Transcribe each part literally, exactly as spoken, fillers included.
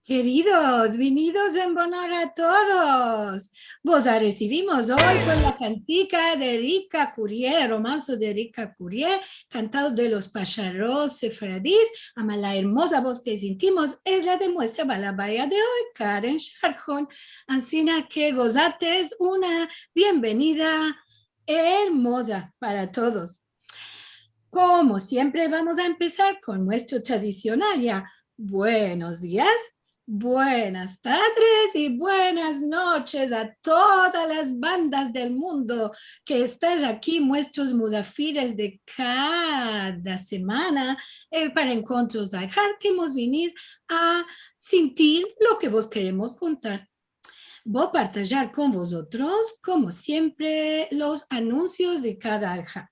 Keridos, vinidos en bon ora todos. Vos aresivimos oy kon la kantika de Rivka Kurie, romanso de Rivka Kurie, kantado de los pasharos sefaradis. Ama la ermoza voz ke sintimos es la de muestra balabaya de oy, Karen Sharhon. Ansina ke gozates una bienvenida ermoza para todos. Komo siempre, vamos a empesar kon muestro tradisional ya. Buenos dias, buenas tadres i buenas noches a todas las bandas del mundo ke estais aki, muestros muzafires de kada semana, eh, para Enkontros Alhad, ke emos venido a sintir lo ke vos keremos kontar. Vo partajar kon vozotros, komo siempre, los anunsios de kada Alhad.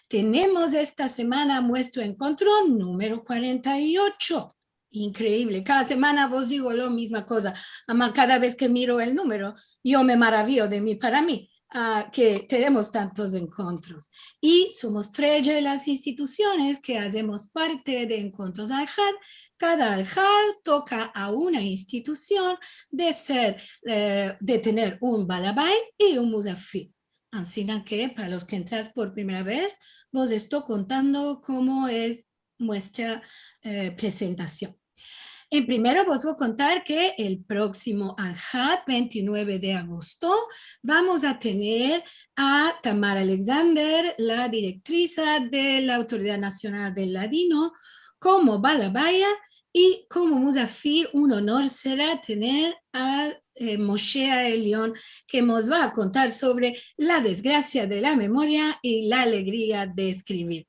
Tenemos esta semana muestro enkontro numero kuarenta i ocho. Inkreivle. Kada semana vos digo lo mizma koza. Ama kada vez ke miro el numero, yo me maraviyo de mi para mi, a, ke tenemos tantos enkontros. I somos treze las institusiones ke azemos parte de Enkontros Alhad. Kada Alhad toka a una institusion de ser, eh, de tener un balabay i un muzafir. Ansina ke, para los ke entras por primera vez, vos esto kontando komo es muestra, eh, presentasion. En primero vos vo kontar ke el proksimo Alhad, ventinueve de agosto, vamos a tener a Tamara Alexander, la direktrisa de la Autoridad Nasional del Ladino, komo balabaya i komo muzafir. Un onor sera tener a, eh, Moshe Elion, ke mos va a kontar sovre la desgrasia de la memoria i la alegria de eskrivir.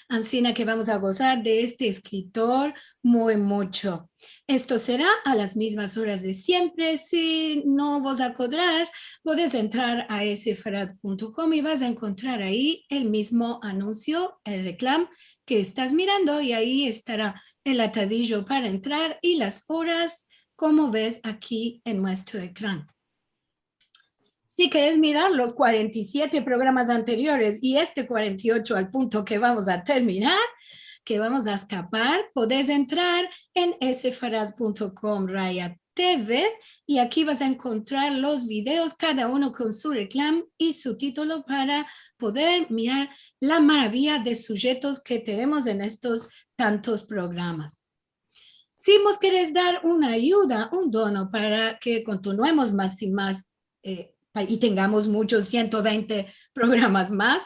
Ansina ke vamos a gozar de este eskritor muy mucho. Esto sera a las mizmas oras de siempre. Si no vos akodras, podes entrar a sefarad punto kom i vas a enkontrar ayi el mizmo anunsio, el reklam ke estas mirando, i ayi estara el atadijo para entrar i las oras, komo ves aki en muestro ekran. Si keres mirar los kuarenta i siete programas anteriores i este kuarenta i ocho al punto ke vamos a terminar, ke vamos a eskapar, podes entrar en sefarad punto kom raya TV i aki vas a enkontrar los videos, kada uno kon su reklam i su titulo, para poder mirar la maraviya de sujetos ke tenemos en estos tantos programas. Si mos keres dar una ayuda, un dono para ke kontinuemos mas i mas, eh, pa-, i tengamos muchos, siento vente programas mas,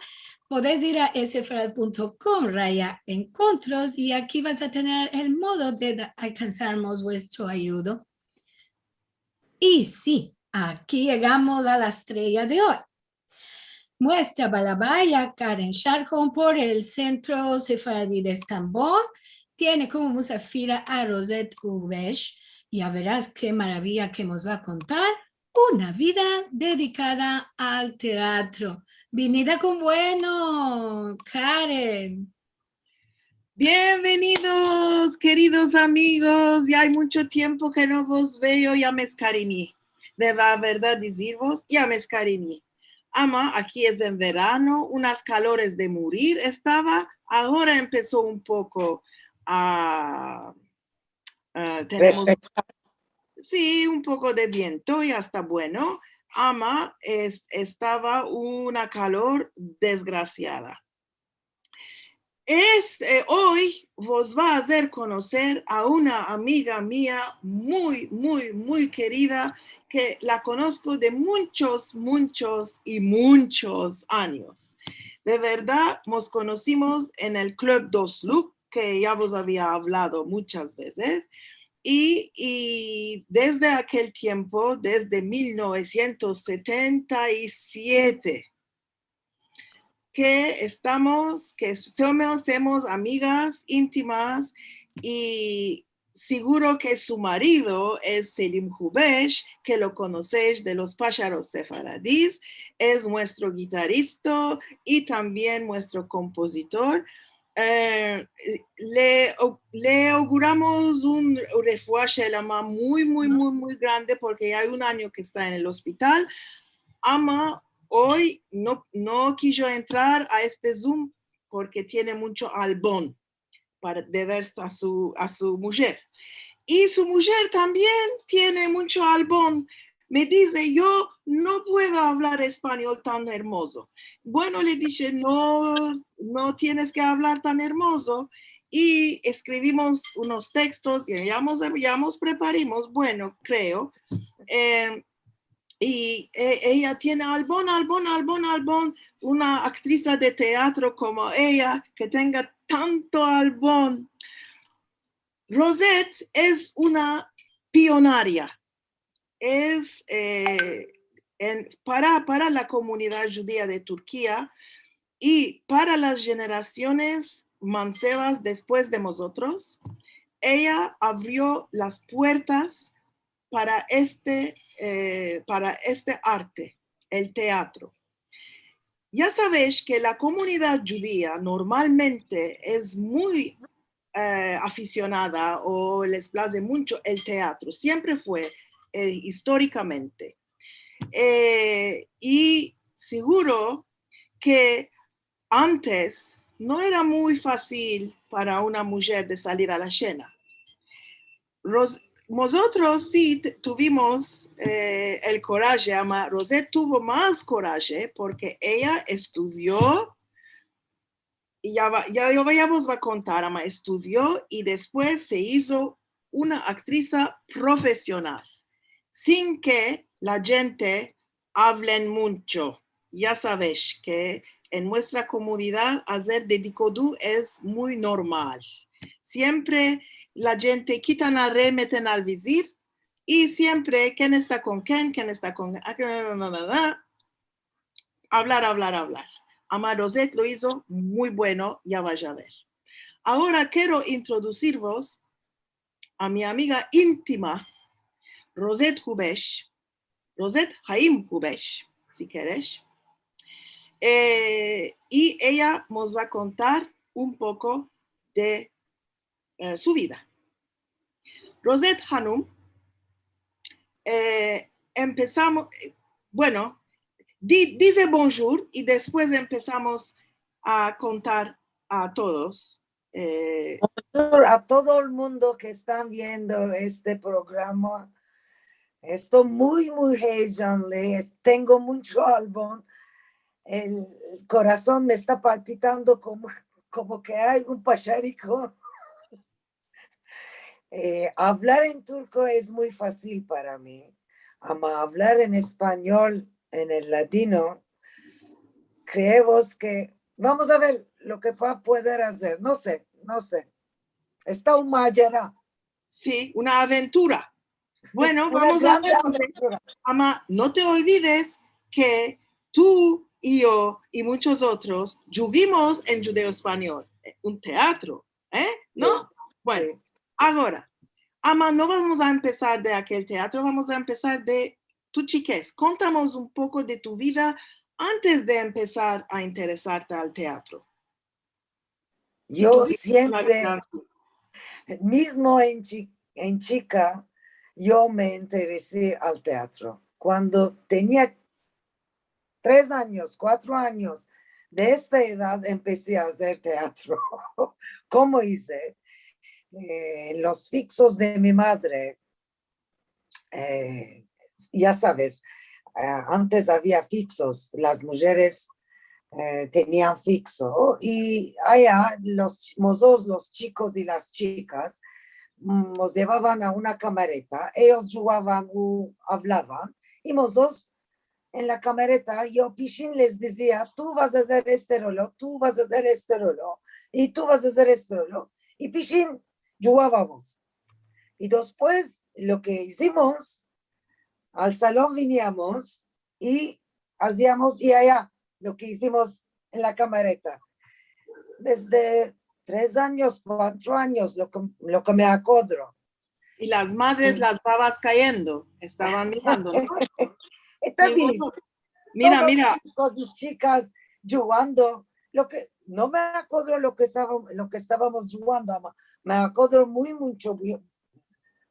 podes ir a sefarad punto kom raya enkontros i aki vas a tener el modo de da-, alkansarmos vuestro ayudo. I si, aki yegamos a la estreya de oy. Muestra balabaya Karen Sharhon por el Sentro Sefaradi de Estambol tiene komo muzafira a Rosette Gubesh. Ya veras ke maraviya ke mos va a kontar, una vida dedikada al teatro. Vinida kon bueno, Karen. Bienvenidos, keridos amigos. Ya ay muncho tiempo ke no vos veo, ya me eskarimyi. De la verdad dizirvos, ya me eskarimyi. Ama aki es en verano, unas kalores de murir estava, agora empeso un poko a, a, tenemos, si, un poko de viento, ya esta bueno. Ama es-, estava una kalor desgrasiada. Es, eh, oy vos va a azer konoser a una amiga mia muy, muy, muy kerida, ke la konosko de munchos, munchos i munchos anyos. De verdad, mos konosimos en el Klub Dostluk, ke ya vos avia avlado munchas vezes, i, i desde akel tiempo, desde mil novesientos setenta i siete, ke estamos, ke somos, semos amigas intimas, i siguro ke su marido es Selim Gubesh, ke lo konosesh de los Pasharos Sefaradis, es muestro gitaristo i tambien muestro kompozitor. Eh, le, le auguramos un refua shelama muy, muy, muy, muy grande, porke ya ay un anyo ke esta en el ospital. Ama oy no, no kijo entrar a este Zoom porke tiene muncho albon para dever a su, a su mujer. i su mujer tambien tiene muncho albon. Me dize, yo no puedo avlar espanyol tan ermozo. Bueno, le dishe, no, no tienes ke avlar tan ermozo. I eskrivimos unos tekstos, ya, ya mos, ya mos preparimos, bueno, kreo. Em, i, e, eya tiene albon, albon, albon, albon, una aktrisa de teatro komo eya, ke tenga tanto albon. Rosette es una pionaria. Es, e, en, para, para la komunidad djudia de Turkia i para las jenerasiones mansevas despues de mozotros, eya avrio las puertas para este, e, para este arte, el teatro. Ya savesh ke la komunidad djudia normalmente es muy, e, afisionada o les plaze muncho el teatro. Siempre fue, e, istorikamente. E, i siguro ke antes no era muy fasil para una mujer de salir a la shena. Ros-, mozotros si t-, tuvimos, e, el koraje, ama Rosette tuvo mas koraje porke eya estudio, i ya va, ya, ya va, ya vos va a kontar, ama estudio i despues se izo una aktrisa profesional, sin ke la djente avlen muncho. Ya savesh ke en muestra komunidad azer dedikodu es muy normal. Siempre la djente kitan al re, meten al vizir, i siempre ken esta kon ken, ken esta kon, a, na, na, na, na. Avlar, avlar, avlar. Ama Rosette lo izo muy bueno, ya vash a ver. Agora kero introdusirvos a mi amiga intima, Rosette Hubesh, Rosette Haim Hubesh, si keresh. E, i eya mos va a kontar un poko de, e, su vida. Rosette Hanum, e, empesamos, e, bueno, di-, dize bonjour i despues empesamos a kontar a todos. E, a todo el mundo ke estan viendo este programa. Esto muy, muy heyecanlı. Es-, tengo muncho albon. El korason me esta palpitando komo, komo ke ay un pashariko. E, avlar en turko es muy fasil para mi, ama avlar en espanyol, en el ladino, kreemos ke, vamos a ver lo ke va a pueder azer. No se, no se. Esta un macera. Si, una aventura. Bueno, una grande aventura. Vamos a ver, ama no te olvides ke tu i yo i munchos otros djugimos en djudeo-espanyol, e, un teatro, e? No? Si. Bueno, si. Agora, ama, no vamos a empesar de akel teatro, vamos a empesar de tu chikez. Kontamos un poko de tu vida antes de empesar a interesarte al teatro. Yo siempre, mizmo en chi-, en chika, yo me interesi al teatro. Kuando tenia tres anyos, kuatro anyos, de esta edad empesi a azer teatro. Komo ize? E, los fiksos de mi madre, e, ya saves, e, antes avia fiksos, las mujeres, e, tenian fikso, i aya los ch-, mozotros, los chikos i las chikas, mm, mos yevavan a una kamareta, eyos djugavan u avlavan, i mozotros en la kamareta, yo pishin les dizia, tu vas a azer este rolo, tu vas a azer este rolo, i tu vas a azer este rolo, i pishin djugavamos. I despues, lo ke izimos, al salon viniamos i aziamos, i aya, lo ke izimos en la kamareta. Desde tres anyos, kuatro anyos, lo ke, lo ke me akodro. I las madres, las babas kayendo, estavan mirando, no? Esta, mira, mira. Todos chikos i chikas djugando. Lo ke, no me akodro lo ke estavam-, lo ke estavamos djugando, ama me akodro muy, muncho bien,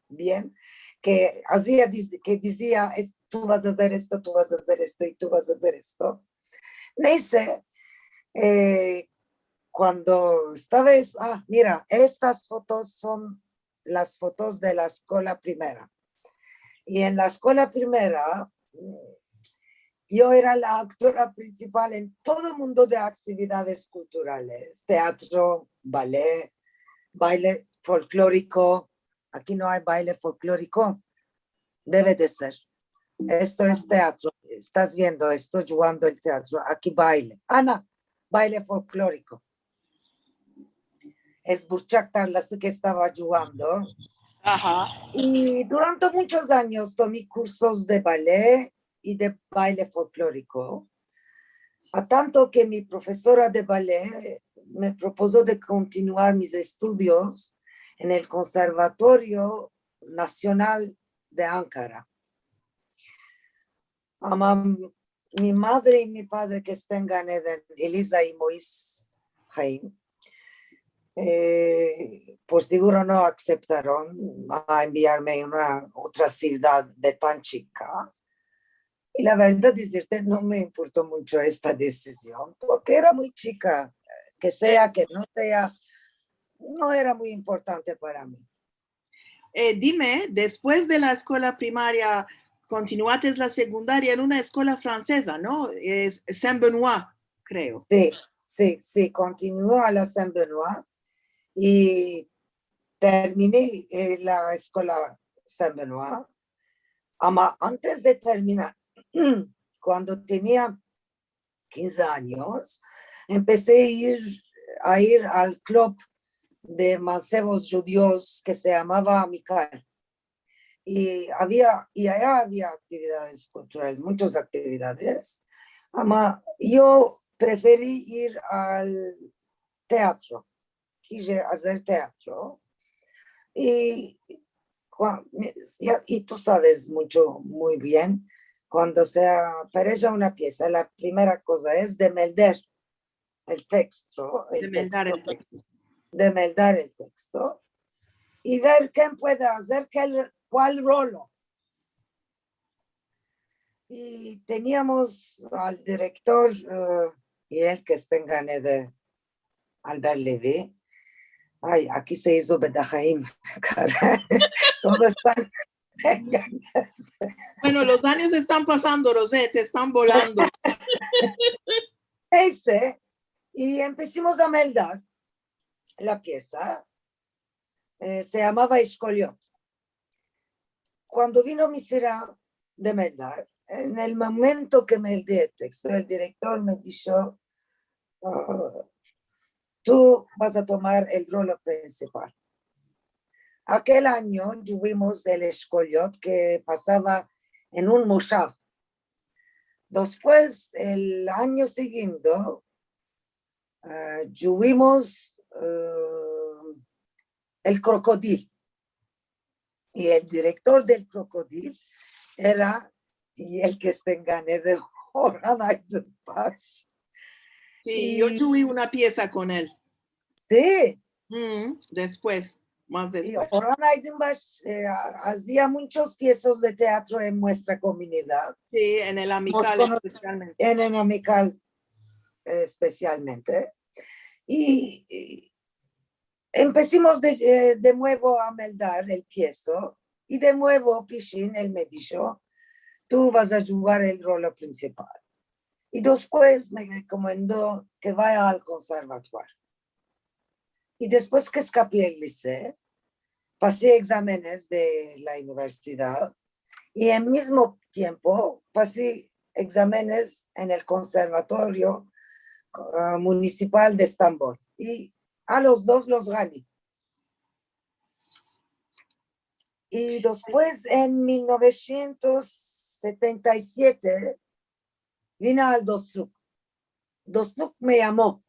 bien, ke azia, diz-, ke dizia, es-, tu vas a azer esto, tu vas a azer esto i tu vas a azer esto. Neyse, e, kuando estava es-, a, mira, estas fotos son las fotos de la eskola primera. I en la eskola primera, yo era la aktora prinsipal en todo mundo de aktividades kulturales, teatro, balet, baile folkloriko. Aki no ay baile folkloriko. Deve de ser. Esto es teatro. Estas viendo esto, djugando el teatro. Aki baile. Ana, baile folkloriko. Es burchak tarlası ke estava djugando. Aha. I durante munchos anyos tomi kursos de balet i de baile folkloriko, a tanto ke mi profesora de balet me propozo de kontinuar mis estudios en el Konservatorio Nasional de Ankara. Ama mi madre i mi padre, ke esten Gan Eden, Eliza i Moiz Haim, e, por siguro no aseptaron a enviarme a una otra sivdad de tan chika. I la verdad dizirte, no me importo muncho esta desizion, porke era muy chika, ke sea, ke no sea, no era muy importante para mi. E, dime, despues de la eskola primaria, kontinuates la sekundaria en una eskola franseza, no? Es Saint-Benoît, kreo. Si, si, si, kontinuo a la Saint-Benoît i termini, e, la eskola Saint-Benoît. Ama antes de terminar, kuando tenia kinze anyos, empesi a ir, a ir al klub de mansevos djudios ke se yamava Amikal. I avia, i aya avia aktividades kulturales, munchas aktividades, ama yo preferi ir al teatro. Kije azer teatro. I kua-, mi-, ya, i tu saves muncho, muy bien, kuando se apareja una piesa, la primera koza es de melder el teksto, el teksto, de meldar el teksto, i ver ken puede azer kel, kual rolo. I teniamos al direktor, e, i el ke esten Gan Eden, Albert Levy. Ay, aki se izo Bedahaim, karay. Todo esta Bueno, los anyos estan pasando, Rosette, estan volando. Ese, i empesimos a meldar la piesa, e, se yamava Eshkoliot. Kuando vino mi sira de meldar, en el momento ke meldi el teksto, el direktor me disho, "A, tu vas a tomar el rolo prinsipal." Akel anyo tuvimos el Eshkoliot ke pasava en un moshav. Despues, el anyo sigindo, e, tuvimos, e, el Krokodil. I el direktor del Krokodil era, i el ke esten Gan Eden, Orhan Aydınbaş. Si, yo tuvi una piesa kon el. Si. Mm, despues, mas despues. I Orhan Aydınbaş, e, a-, azia munchos piesas de teatro en muestra komunidad. Si, en el Amikal espesialmente. En el Amikal, e, espesialmente. I, i empesimos de, e, de muevo a meldar el pieso, i de muevo Pishin, el me disho, "Tu vas a djugar el rolo prinsipal." I despues me rekomendo ke vaya al konservatuar. I despues ke eskapi el liseo, pasi egzamenes de la universidad, i en mizmo tiempo pasi egzamenes en el konservatorio, e, munisipal de Estambol. I a los dos los gani. I despues, en mil novesientos setenta i siete, vine al Dostluk. Dostluk me yamo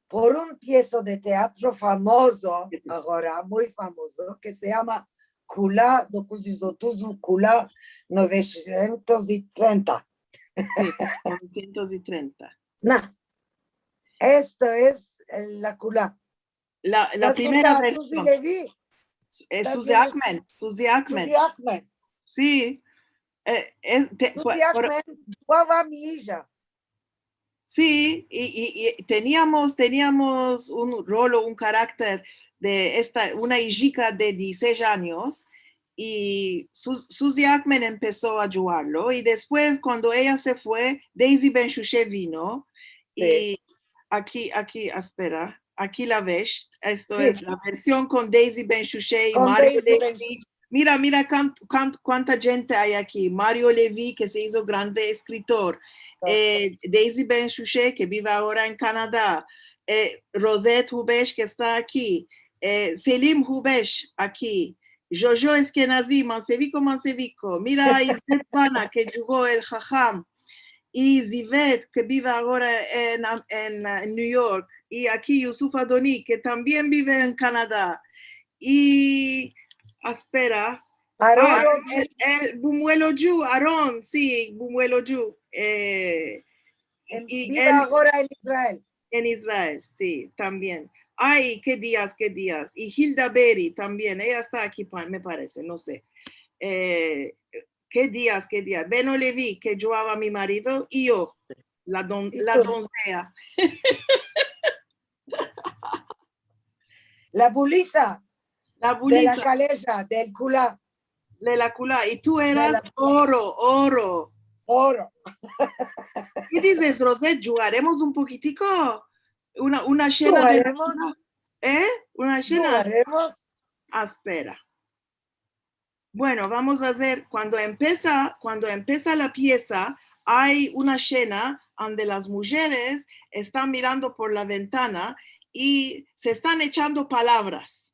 por un pieso de teatro famozo, agora muy famozo, ke se yama Kula dokuz yuz otuz, Kula novesientos i trenta. Si, novesientos i trenta. Na, esto es, e, la Kula. La, la primera version. Suzy Levy. E, Suzy Akmen, Suzy Akmen. Suzy Akmen. Si. E, e, te-, Suzy Akmen djugava mi ija. Si, i, i, i teniamos, teniamos un rolo, un karakter de esta, una ijika de dizisesh anyos, i Sus-, Susie Ackman empeso a ayudarlo, i despues, kuando eya se fue, Daisy Ben Shushe vino, i aki, aki, espera, aki la ves, esto es la version kon Daisy Ben Shushe i Mario Levy. Mira, mira kan-, kan-, kuanta djente ay aki. Mario Levy, ke se izo grande eskritor. Eh, Daisy Ben Shushe, ke bive agora en Kanada. Eh, Rosette Hubesch, ke esta aki. Eh, Selim Hubesch, aki. Jojo Eskenazi, Manseviko, Manseviko. Mira, Izet Bana, ke djugo El Haham. I Zivet, ke bive agora en, en, en New York. I aki Yusuf Adoni, ke tambien bive en Kanada. I, espera. Aron Rodriguez. El, el Bumuelo Yu, Aron, si, Bumuelo Yu. Eh, i bive agora en Israel. En Israel, si, tambien. Ay, ke dias, ke dias. I Hilda Berry tambien, eya esta aki, pa-, me parese, no se. Eh, ke dias, ke dias. Beno Levy, ke ayudava a mi marido, i yo, la don-, la donzeya. La Bulisa. La Bulisa. De la Kaleja, del Kula. De la Kula. I tu eras oro, oro. Oro. Ke dizes, Rosette? Djugaremos un pokitiko? Una, una shena de... Djugaremos. Eh? Una shena. Djugaremos. Espera. Bueno, vamos a azer, kuando empesa, kuando empesa la piesa, ay una shena ande las mujeres estan mirando por la ventana i se estan echando palavras.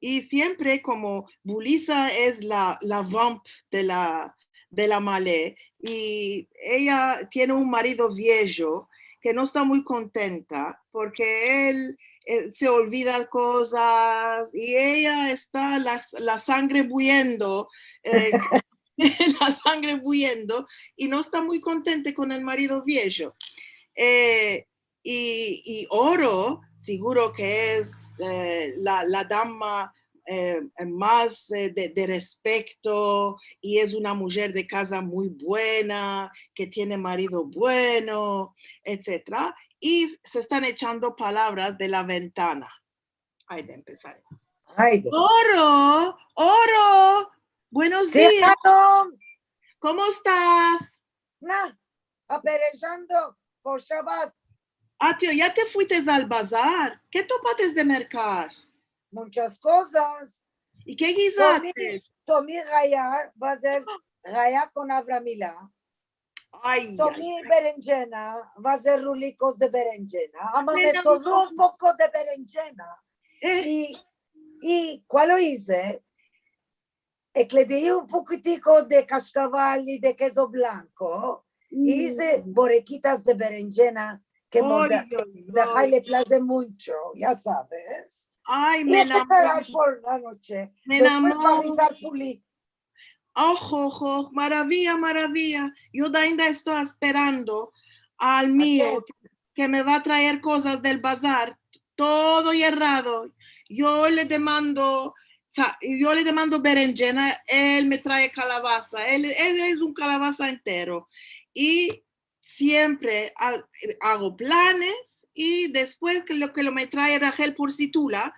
I siempre komo Bulisa es la, la vamp de la, de la male, i eya tiene un marido viejo ke no esta muy kontenta porke el, el se olvida kozas i eya esta la, la sangre buiendo, eh, la sangre buiendo i no esta muy kontenta kon el marido viejo. Eh, i, i Oro, seguro ke es, eh, la, la dama, eh, mas, eh, de, de respekto, i es una mujer de kaza muy buena, ke tiene marido bueno, etsetera. I se estan echando palavras de la ventana. Ayde, empesaremos. Ayde. Oro, Oro, buenos dias. Si, Hanom. Komo estas? Na, aperejando por Shabat. Atio, ya te fuites al bazar? Ke topates de merkar? Munchas kozas. I ke gizates? Tomi, tomi gaya, va azer gaya kon avramila. Ay, ay, ay. Tomi berenjena, va azer rulikos de berenjena. Ama me sovro un poko de berenjena. Eh. I, i kualo ize? Ekledei un pokitiko de kashkaval i de kezo blanko, i ize borekitas de berenjena, ke a Mordehai le plaze muncho, ya saves. Ay, me enamoro. I este karar por la noche. Me enamoro. Despues va a rizar puli. Oho, oho, maraviya, maraviya. Yo ainda esto asperando al mio, ke, ke me va a traer kozas del bazar. Todo yerrado. Yo le demando, sa-, yo le demando berenjena, el me trae kalabaza. El, el es un kalabaza entero. I siempre a-, ago planes i despues ke lo, ke lo me trae Rahel por Situla,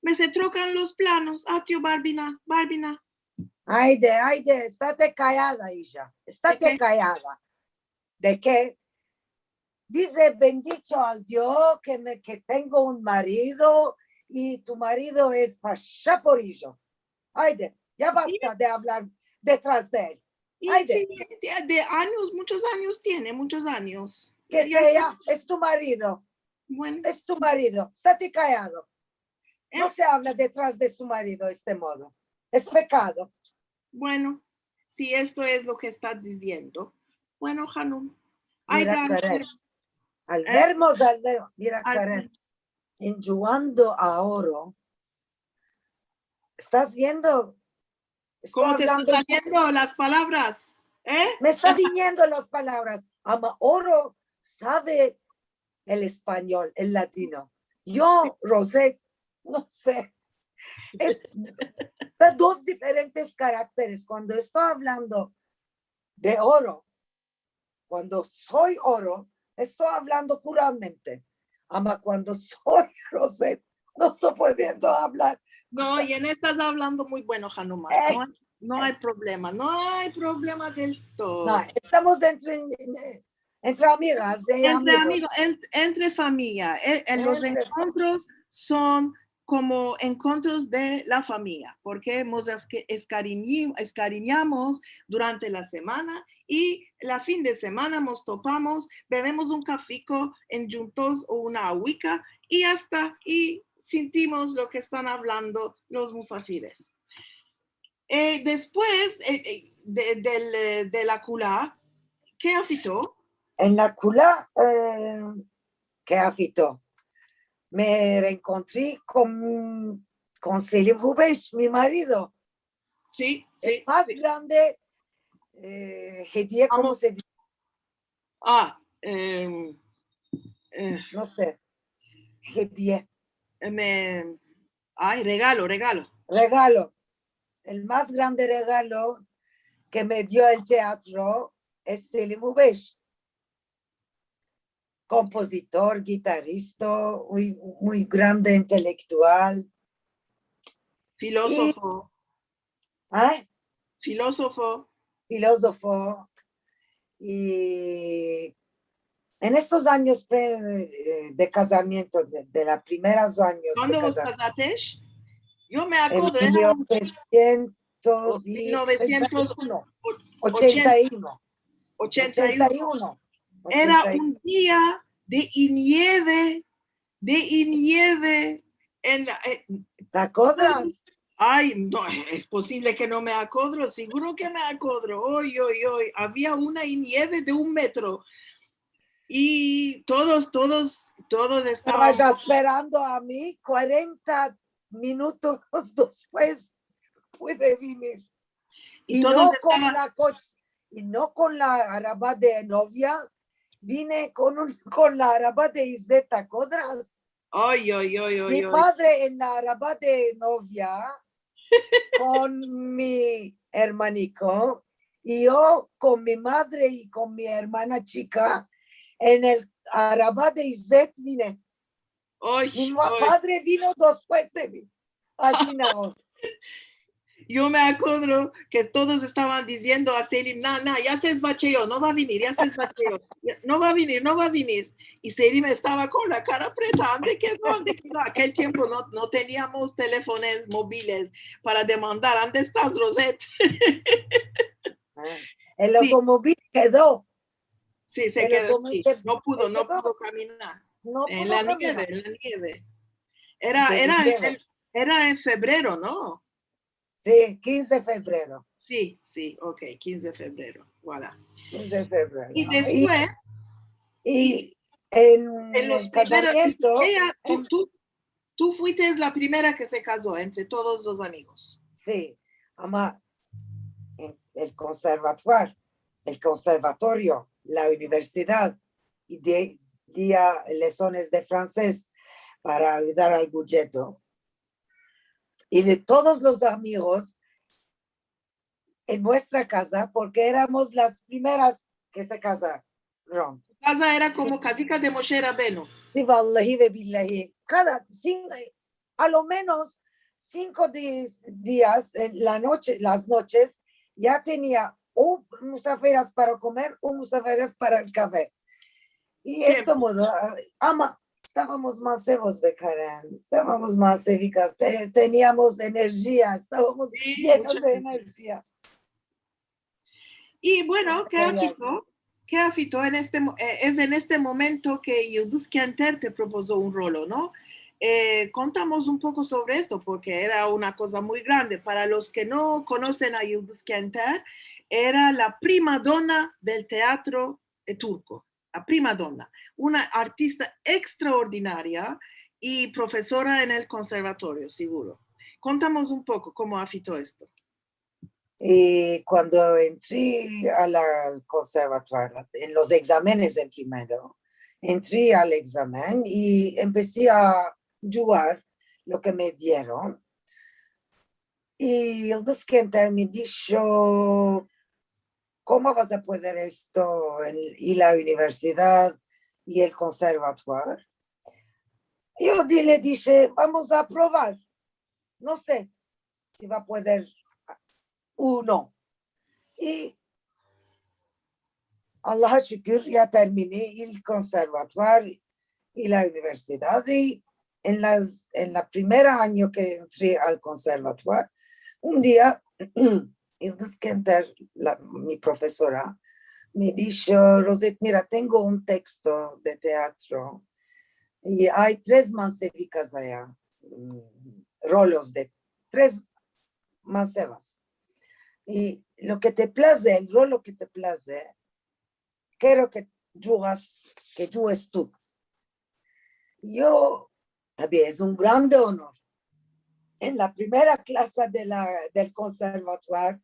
me se trokan los planos. Atio, Barbina, Barbina. Ayde, ayde, estate kayada, ija. Estate kayada. De ke? Dize, bendicho al Dio ke me, ke tengo un marido i tu marido es pasha por ijo. Ayde, ya basta de avlar detras de el. Ayde. Si, de, de anyos, munchos anyos tiene, munchos anyos. Ke sea, es tu marido. Bueno. Es tu marido. Estate kayado. No se avla detras de su marido este modo. Es pekado. Bueno, si esto es lo ke estas diziendo. Bueno, Hanom. Mira, Karen. Al vermos, al ver-, mira, Karen. En djugando a Oro. Estas viendo? Komo te estas saliendo las palavras, eh? Me esta viniendo las palavras. Ama Oro save el espanyol, el ladino. Yo, Rosette, no se. Es, ta dos diferentes karakteres. Kuando esto avlando de Oro, kuando so Oro, esto avlando kuramente. Ama kuando so Rosette, no esto pudiendo avlar. No, i en estas avlando muy bueno, Hanuman. No ay, no ay problema, no ay problema del todo. No, estamos entre, entre amigas, eh, Entre amigos. Amigos, en- entre famiya. Eh, eh, los Entre enkontros son komo enkontros de la famiya, porke mos es- eskariñi- eskariñamos durante la semana i la fin de semana mos topamos, bevemos un kafiko endjuntos o una aguika i asta i sintimos lo ke estan avlando los musafires. Eh, despues, eh, eh, de, del, eh, de la kula, ke afito? En la kula, eh, ke afito? Me reenkontri kon, kon Selim Hubeş, mi marido. Si, El si, mas si. Grande, eh, hediye, komo Amo- se dize? Ah, em, eh, No se. Hediye. me, ay, regalo, regalo. Regalo. El mas grande regalo ke me dio el teatro es Selim Hubeş. Kompozitor, gitarista, muy, muy grande intelektual. Filozofo, Ah, filozofo. Filozofo. I en estos anyos pre- eh, de kazamiento, de, de los primeros anyos de Kuando vos kazamiento, kazatesh? Yo me en akodro, era un mil novesientos i mil novesientos ochenta i uno. Ochenta i uno. ochenta i uno. Era Ochenta i uno. Un dia de inieve, de inieve en la, eh, Te akodras? Ay, no, es posivle ke no me akodro, siguro ke me akodro. Oy, oy, oy, avia una inieve de un metro. I todos, todos, todos Estava estavan esperando a mi, kuarenta minutos despues pude vinir. I I todos no kon estavan la koche, i no kon la araba de novia, vine kon un, kon la araba de Izet, te akodras? Oy, oy, oy, oy, Mi oy. Padre en la araba de novia, kon mi ermaniko, i yo kon mi madre i kon mi ermana chika, en el araba de Izet vine. Oy, Mi ma- oy. Padre vino despues de mi. Al final. Yo me akodro ke todos estavan diziendo a Selim, na, na, ya se esvacheo, no va a vinir, ya se esvacheo, ya, no va a vinir, no va a vinir. I Selim estava kon la kara preta, ande kedo, ande kedo? Akel tiempo no, no teniamos telefones moviles para demandar, ande estas, Rosette? Ah, el lokomovil kedo. Si, se El kedo lokomovil aki. se- No pudo, se no kedo. Pudo kaminar. No En pudo la nieve, kaminar. En la nieve. Era, De era, en nieve. El, era en febrero, no? Si, kinze de febrero. Si, si, ok, kinze de febrero. Voilà. Kinze de febrero. I despues, I, i en, en los el primeros, kazamiento, eya, tu, en- tu, tu fuiste la primera ke se kazo entre todos los amigos. Si, ama en el konservatuar, el konservatorio, la universidad, i de, dia lesones de franses para ayudar al budjeto. I de todos los amigos en muestra kaza, porke eramos las primeras ke se kazaron. Kaza era komo kazika de Moshe Rabenu. Si, vallahi ve billahi. Kada sin-, a lo menos sinko di-, dias, en la noche, las noches, ya tenia o musafiras para komer o musafiras para el kafe. I Siempre. Esto modo, ah, ama, estavamos masevos, be Karen, estavamos masevikas, te-, teniamos enerjia, estavamos Si, yenos mucho. De enerjia. I bueno, ke Ay, ay. Afito, ke Afito en este mo-, eh, es en este momento ke Yildiz Kenter te propozo un rolo, no? Eh, kontamos un poko sovre esto, porke era una koza muy grande. Para los ke no konosen a Yildiz Kenter, era la primadona del teatro, eh, turko, la primadona, una artista ekstraordinaria i profesora en el konservatorio, siguro. Kontamos un poko komo afito esto. I kuando entri a la konservatuar, en los egzamenes en primero, entri al egzamen i empesi a djugar lo ke me dieron. I Yildiz Kenter me disho, "Komo vas a pueder esto, el, i la universidad i el konservatuar?" Yo di-, le dishe, "Vamos a provar. No se si va a poder u no." I Allaha şükür ya termini el konservatuar i la universidad. I en las, en la primera anyo ke entri al konservatuar, un dia Yıldız Kenter, la, mi profesora, me disho, "Rosette, mira, tengo un teksto de teatro i ay tres mansevikas aya, mm, rolos de tres mansevas. I lo ke te plaze, el rolo ke te plaze, kero ke djugas, ke djugues tu." Yo, tabien es un grande onor. En la primera klase de la, del konservatuar,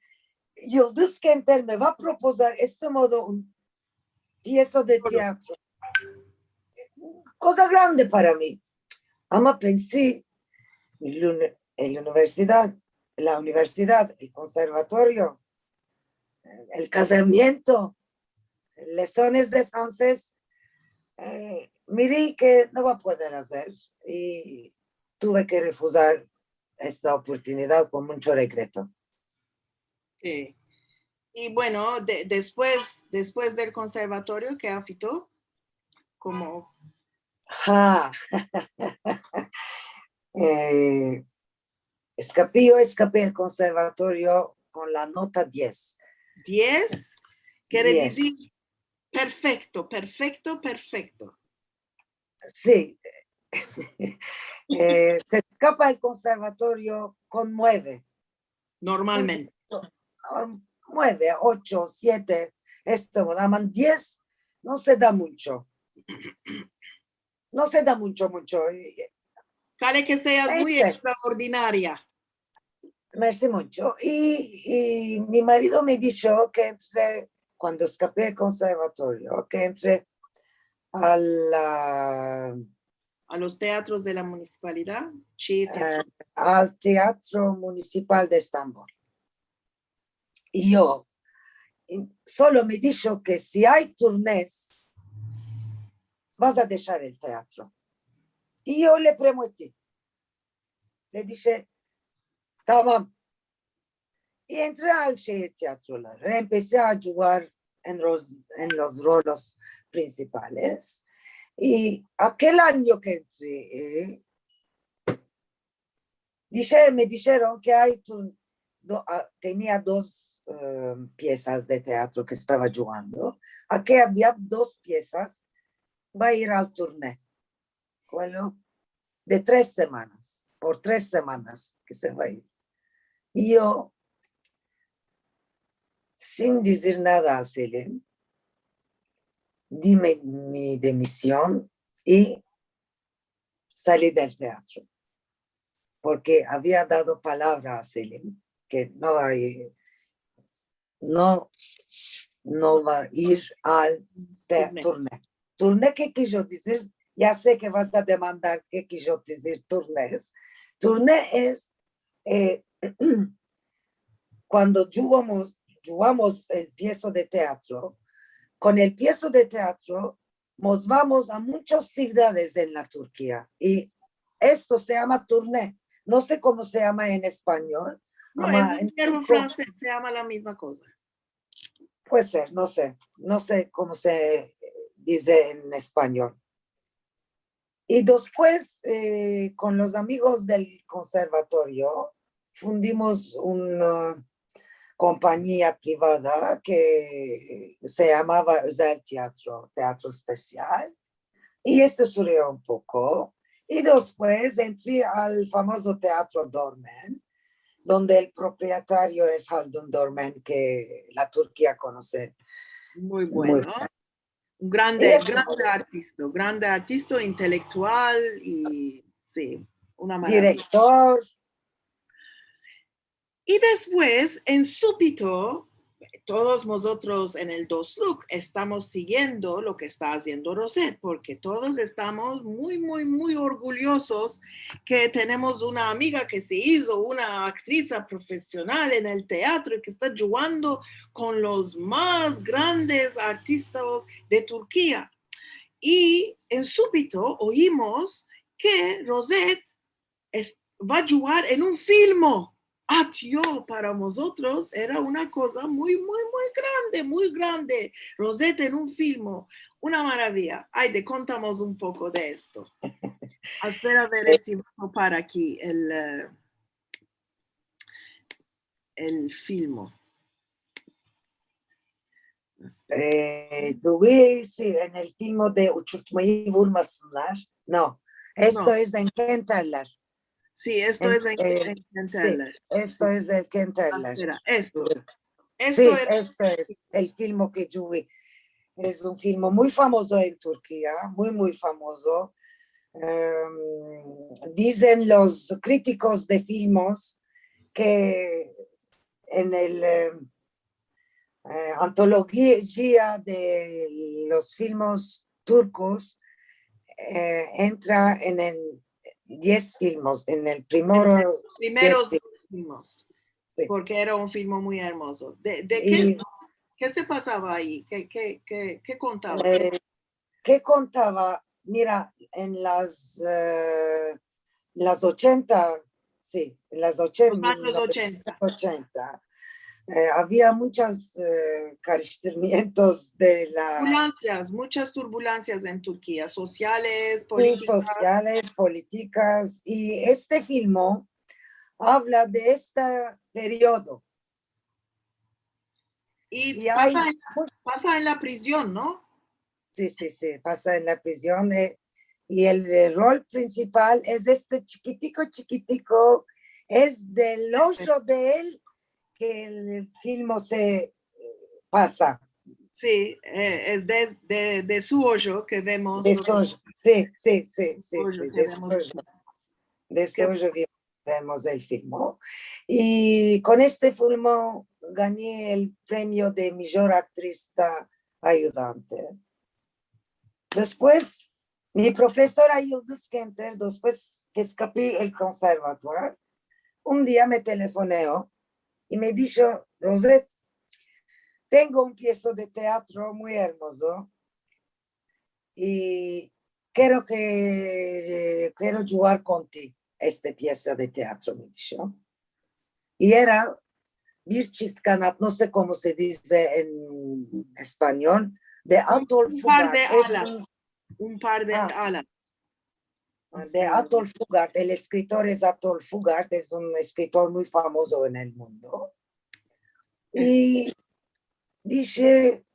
Yıldız Kenter me va a propozar este modo un pieso de teatro. Koza grande para mi. Ama pensi, el uni-, el universidad, la universidad, el konservatorio, el kazamiento, lesones de fransez, e, miri ke no va a poder azer i tuve ke refuzar esta oportunidad kon muncho regreto. Si. I bueno, de-, despues, despues del konservatorio, ke afito? Komo... Ha. E, eskapi, yo eskapi el konservatorio kon la nota diez. Diez? Kere dizir perfekto, perfekto, perfekto. Si. E, se eskapa el konservatorio kon mueve. Normalmente. Mueve, ocho, siete, esto, aman diez, no se da muncho. No se da muncho, muncho. Kale ke seas muy ekstraordinaria. Mersi muncho. I, i mi marido me disho ke entre, kuando eskapi el konservatorio, ke entre a la... A los teatros de la munisipalidad. Si, e, teatro. Al Teatro Munisipal de Estambol. I yo, i solo me disho ke si ay turnes, vas a deshar el teatro. I yo le prometi. Le dishe, "Tamam." I entre al şehir tiyatroları. Empesi a djugar en ro-, en los rolos prinsipales. I akel anyo ke entri, e, dishe-, me disheron ke ay tu-, do-, a, tenia dos, e, piesas de teatro ke estava djugando. Akel dia dos piesas va a ir al turne. Bueno, de tres semanas, por tres semanas ke se va a ir. I yo, sin dizir nada a Selim, di mi, mi demision i sali del teatro, porke avia dado palavra a Selim ke no va a ir, no, no va a ir al te-, turne. Turne. Turne, ke kijo dizir? Ya se ke vas a demandar ke kijo dizir turnes. Turne es, e, kuando djugamos, djugamos el pieso de teatro, kon el pieso de teatro, mos vamos a munchas sivdades en la Turkia. I esto se yama turne. No se komo se yama en espanyol. No, ama es un verbo en turko fransez, se yama la mizma koza. Puede ser, no se. No se komo se, e, dize en espanyol. I despues, e, kon los amigos del konservatorio, fundimos una, e, kompanyia privada ke se yamava Özel Tiyatro, Teatro Espesial. I este surio un poko. I despues entri al famozo Teatro Dormen, donde el propietario es Haldun Dormen, ke la Turkia konose muy bueno. Un grande, grande artista, grande artista, intelektual i, si, una maravia. Direktor. I despues, en supito, todos mozotros en el Dostluk estamos sigiendo lo ke esta aziendo Rosette, porke todos estamos muy, muy, muy orgulyozos ke tenemos una amiga ke se izo una aktriz profesional en el teatro i ke esta djugando kon los mas grandes artistas de Turkia. I en supito oyimos ke Rosette es-, va a djugar en un filmo. Atyo, para mozotros era una koza muy, muy, muy grande, muy grande. Rosette en un filmo, una maraviya. Ayde, kontamos un poko de esto. Espera ver si va a topar aki el, eh, el filmo. Eh, djugi, si, en el filmo de Uçurtmayı Vurmasınlar. No, esto No. es en Kenterler. Si, esto En, es en, eh, en Kenterler. Si, esto es en Kenterler. Espera, esto. Si, Esto es, esto es el filmo ke djugi. Es un filmo muy famozo en Turkiya, muy, muy famozo. Em, dizen los kritikos de filmos ke en el, em, eh, antolojiya de los filmos turkos, eh, entra en el diez filmos, en el primero Primeros diez diez filmos. Si. Porke era un filmo muy ermozo. De, de I ke, ke se pasava ayi? Ke, ke, ke, ke kontava? Eh, ke kontava? Mira, en las, eh, las ochenta, si, en las ochenta, Los anyos ochenta. ochenta, eh, aviya munchas, eh, karıştırmiyentros de la Turbulansias, muchas turbulansias en Turkiya, sosiales, si, politikas. Sosiales, politikas, i este filmo avla de este periodo. I I ay pasa en, pasa en la prizion, no? Si, si, si, pasa en la prizion, eh, i el, eh, rol prinsipal es este chikitiko, chikitiko, es del ojo de el ke el filmo se, eh, pasa. Si, eh, es de, de, de su ojo ke vemos De lo su ojo. Si, si, si, si, ojo si, ke de su vemos. ojo. De su Ke ojo vi-, vemos el filmo. I kon este filmo gani el premio de mijor aktrisa ayudante. Despues, mi profesora Yıldız Kenter, despues ke eskapi el konservatuar, un dia me telefoneo i me disho: "Rosette, tengo un piesa de teatro muy ermozo i kero ke, kero djugar kon ti este piesa de teatro", me disho. I era Bir Çift Kanat, no se komo se dize en espanyol, de Atol Fugard. Un par de Es alas. un, Un par de ah, alas. de Atol Fugard. El eskritor es Atol Fugard, es un eskritor muy famozo en el mundo. I dishe,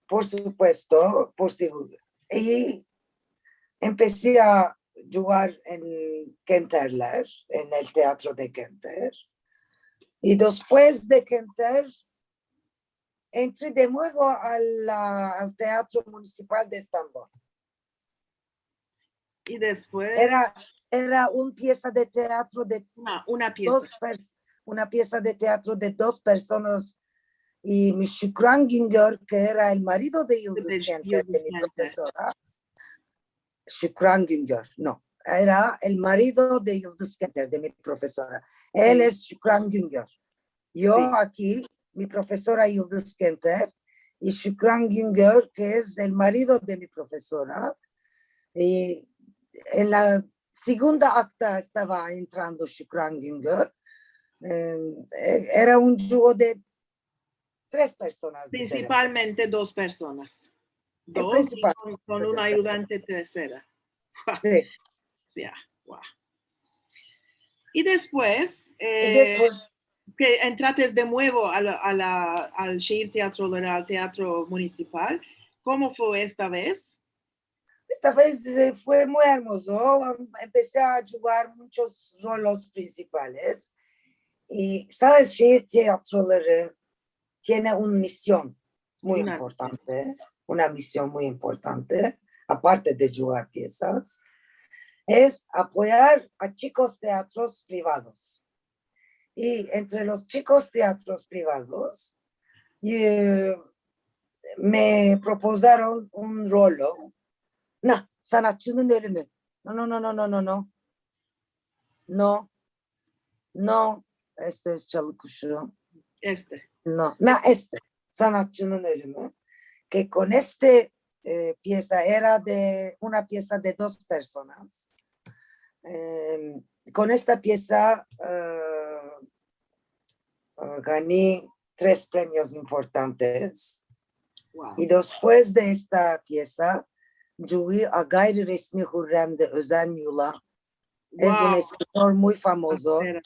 por supuesto, por seguro. I empesi a djugar en Kenterler, en el teatro de Kenter. I despues de Kenter, entri de muevo a la, al Teatro Munisipal de Estambol. I despues Era, era un piesa de teatro de una, una piesa. dos pers-, una piesa de teatro de dos personas, i mi Şükran Güngör, ke era el marido de Yıldız De Kenter, Yıldız de mi Kenter. Profesora. Şükran Güngör, no, era el marido de Yıldız Kenter, de mi profesora. El Si. Es Şükran Güngör. Yo Si. Aki, mi profesora Yıldız Kenter, i Şükran Güngör, ke es el marido de mi profesora. I en la segunda akta estava entrando Şükran Güngör. Em, e-, era un djugo de tres personas, disemos. Prinsipalmente dos personas. E, Dos, i prinsipal, kon, kon dos un personas. Ayudante tersera. Si. Ya, wow. I despues, I eh, despues, ke entrates de muevo a la, a la, al Şehir Tiyatroları, al Teatro Munisipal, komo fue esta vez? Esta vez, eh, fue muy ermozo. Empesi a djugar munchos rolos prinsipales. I, saves, Şehir Tiyatroları tiene un mision muy importante, una mision muy importante, aparte de djugar piesas, es apoyar a chikos teatros privados. I entre los chikos teatros privados, eh, me propozaron un rolo. Na, Sanatçının Ölümü. No, no, no, no, no, no, no. No. No, este es Çalı Kuşu. Este. No, na, este. Sanatçının Ölümü. Ke kon este, eh, piesa era de, una piesa de dos personas. em, kon esta piesa, eh, eh, gani tres premios importantes. Wow. I despues de esta piesa, djugi a gayri resmi Hurrem de Özen Yula. Es un Wow. eskritor muy famozo. Espera.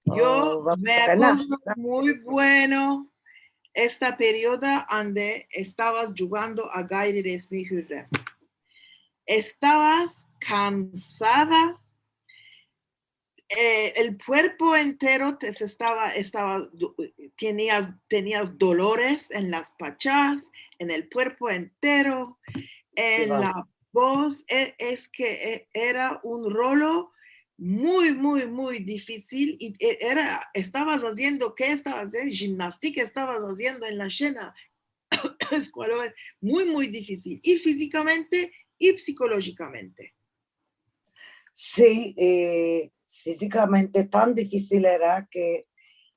Yo Oh, va- me gana. akodro muy bueno esta perioda ande estavas djugando a gayri resmi Hurrem. Estavas kansada, eh, el kuerpo entero te, se estava, estava, tenias, tenias dolores en las pachas, en el kuerpo entero, en Wow. la boz, e, es ke, e, era un rolo muy, muy, muy difisil i, e, era, estavas aziendo, ke estavas aziendo? Jimnastika estavas aziendo en la shena. Es kual es muy, muy difisil, i fizikamente i psikolojikamente. Si, eh, fizikamente tan difisil era ke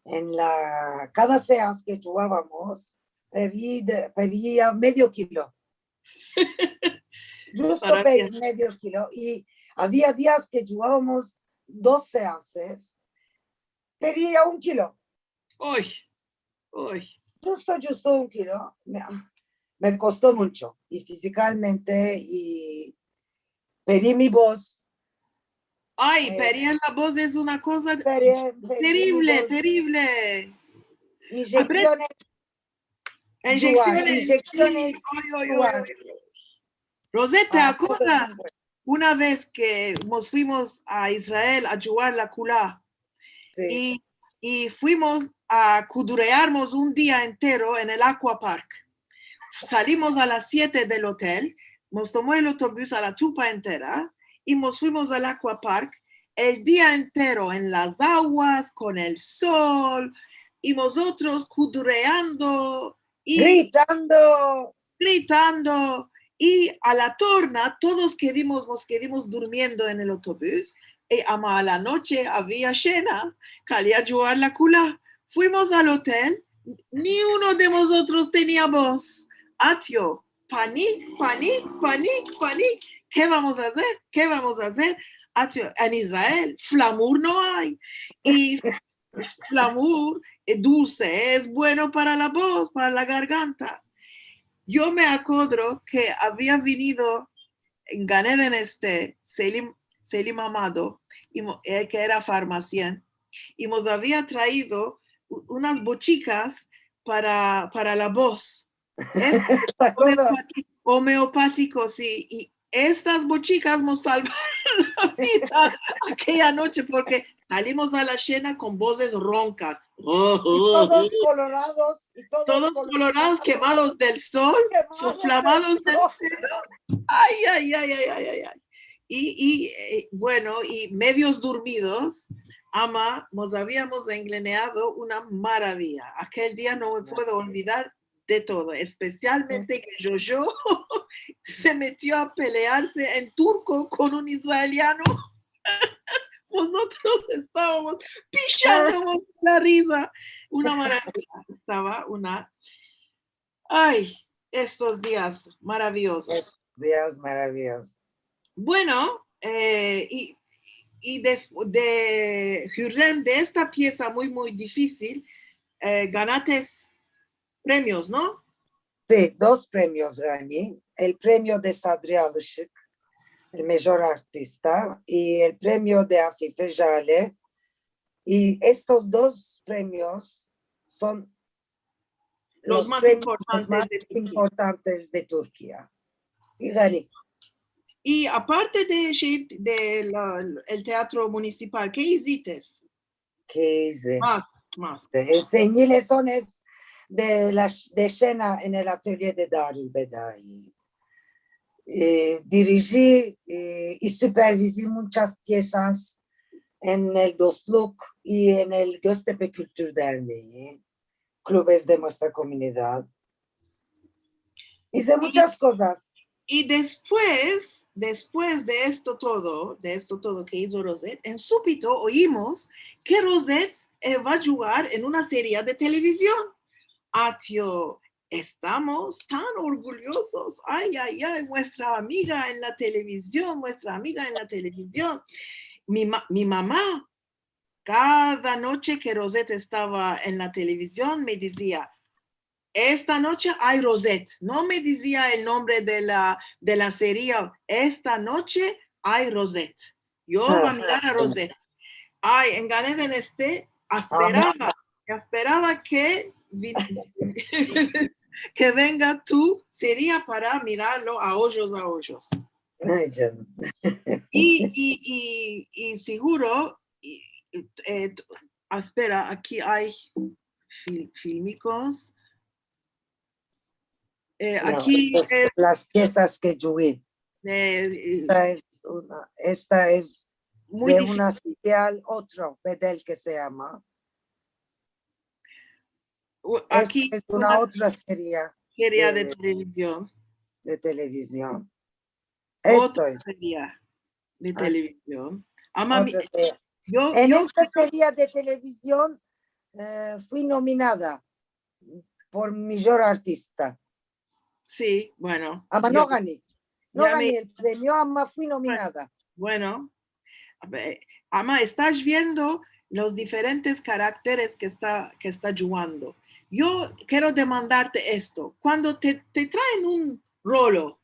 en la, kada seans ke djugavamos, perdi de, perdia medio kilo. Djusto Para perdi bien. Medio kilo. I avia dias ke djugavamos dos seanses, perdia un kilo. Oy, oy. Djusto, djusto un kilo. Me, me kosto muncho. I fizikamente, i perdi mi boz. Ay, Eh, perder la boz es una koza Perdi, perdi mi terrible, boz. Terrible. Injeksiones. Enjeksiones. Injeksiones. Si, oy, oy, oy, oy. Rosette, te akodraz? Una vez ke mos fuimos a Israel a djugar la kula, i, i fuimos a kudurearmos un dia entero en el Aqua Park. Salimos a las siete del otel, mos tomo el otobus a la trupa entera i mos fuimos al Aqua Park el dia entero en las aguas, kon el sol, i mozotros kudureando i Gritando. gritando, i a la torna todos kedimos, mos kedimos durmiendo en el otobus, i ama a la noche avia shena, kalia djugar la kula. Fuimos al otel, ni uno de mozotros tenia boz. Atyo, panik, panik, panik, panik. Ke vamos a azer? Ke vamos a azer? Atyo, en Israel, flamur no ay. I flamur, e, dulse, es bueno para la boz, para la garganta. Yo me akodro ke avia vinido en Gan Eden este Selim, Selim Amado, i mo-, e, ke era farmasian, i mos avia traido u-, unas bochikas para, para la boz. Es homeopati-, homeopatiko, si, i estas bochikas mos salvaron la vida akeya noche, porke salimos a la shena kon bozes ronkas. I todos kolorados, i todos Todos kolorados, kemados del sol, kemados del soflamados del sol. Ay, ay, ay, ay, ay, ay, ay. I, i, e, bueno, i medios durmidos, ama, mos aviamos engleneado una maravia. Akel dia no me puedo olvidar de todo, espesialmente ke Jojo se metio a pelearse en turko kon un israeliano. Mozotros estavamos pishando la riza. Una maravia. Estava una Ay, estos dias maraviyozos. Estos dias maraviyozos. Bueno, e, i, i des-, de Hürrem, de esta piesa muy, muy difisil, e, ganates premios, no? Si, dos premios gani. El premio de Sadri Alışık, el mijor artista, i el premio de Afife Jale. I estos dos premios son los premios mas importantes de Turkia. I gani. I aparte de, de la, el teatro munisipal, ke izites? Ke ize? Mas, mas. Ensenyi lesones de la, de shena en el atelye de Darülbedai. E, diriji, e, i supervizi munchas piesas en el Dostluk i en el Göztepe Kültür Derneği, klubes de muestra komunidad. Ize munchas kozas. I despues, despues de esto todo, de esto todo ke izo Rosette, en supito oyimos ke Rosette, e, va a djugar en una serie de televizion. Atyo, estamos tan orgulyozos. Ay, ay, ay, muestra amiga en la televizion, muestra amiga en la televizion. Mi ma-, mi mama, kada noche ke Rosette estava en la televizion, me dizia, "Esta noche ay Rosette." No me dizia el nombre de la, de la seria, "Esta noche ay Rosette." Yo va a mirar a Rosette. Ay, en Gan Eden Este, asperava, asperava ke vin-, ke venga tu seria para mirarlo a ojos a ojos. Ay, canim. I, i, i, i seguro, i, e, t-, aspera, aki ay fil-, filmikos. E, no, aki estas, e, las piesas ke djugi. E, esta es una, esta es muy difísil. De una seria al otro, Bedel ke se yama. Esta es una otra seria de televizion. Otra seria de televizion. Ama mi, yo, yo quiero... En esta seria de televizion, e, fui nominada por mijor artista. Si, bueno. Ama no gani. No gani el premio, ama fui nominada. Bueno. Ama estas viendo los diferentes karakteres ke esta, ke esta djugando. Yo kero demandarte esto. Kuando te, te traen un rolo,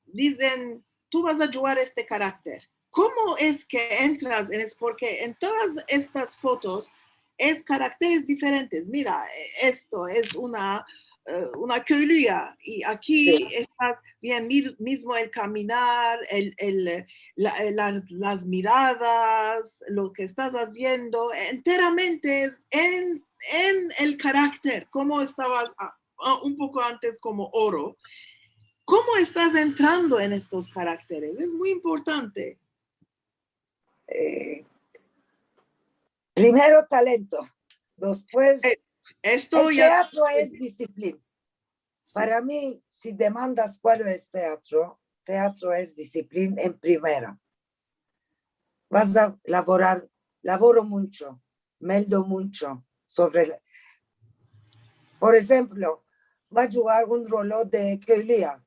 dizen, "Tu vas a djugar este karakter." Komo es ke entras en es-, porke en todas estas fotos es karakteres diferentes. Mira, e-, esto es una, e, una köylüya, i aki estas bien, mi-, mizmo el kaminar, el, el, la, las, las miradas, lo ke estas aziendo, enteramente es en, en el karakter, komo estavas a-, a-, un poko antes komo Oro. Komo estas entrando en estos karakteres? Es muy importante. E, primero talento, despues, e, esto el ya teatro es disiplina. Si. Para mi, si demandas kualo es teatro, teatro es disiplina en primera. Vas a lavorar, lavoro muncho, meldo muncho sovre la, por enshemplo, va a djugar un rolo de köylüya.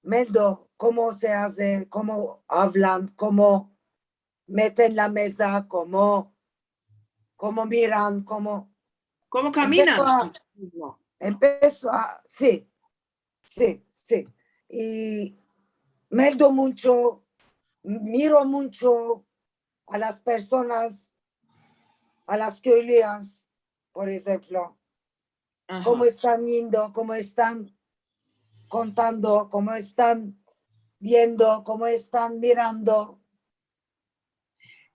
Meldo, komo se aze, komo avlan, komo meten la meza, komo, komo miran, komo... Komo kaminan. Empeso a, empeso a, si, si, si. I meldo muncho, miro muncho a las personas, a las köylüyas, por enshemplo. Aha. Komo estan yendo, komo estan kontando, komo estan viendo, komo estan mirando.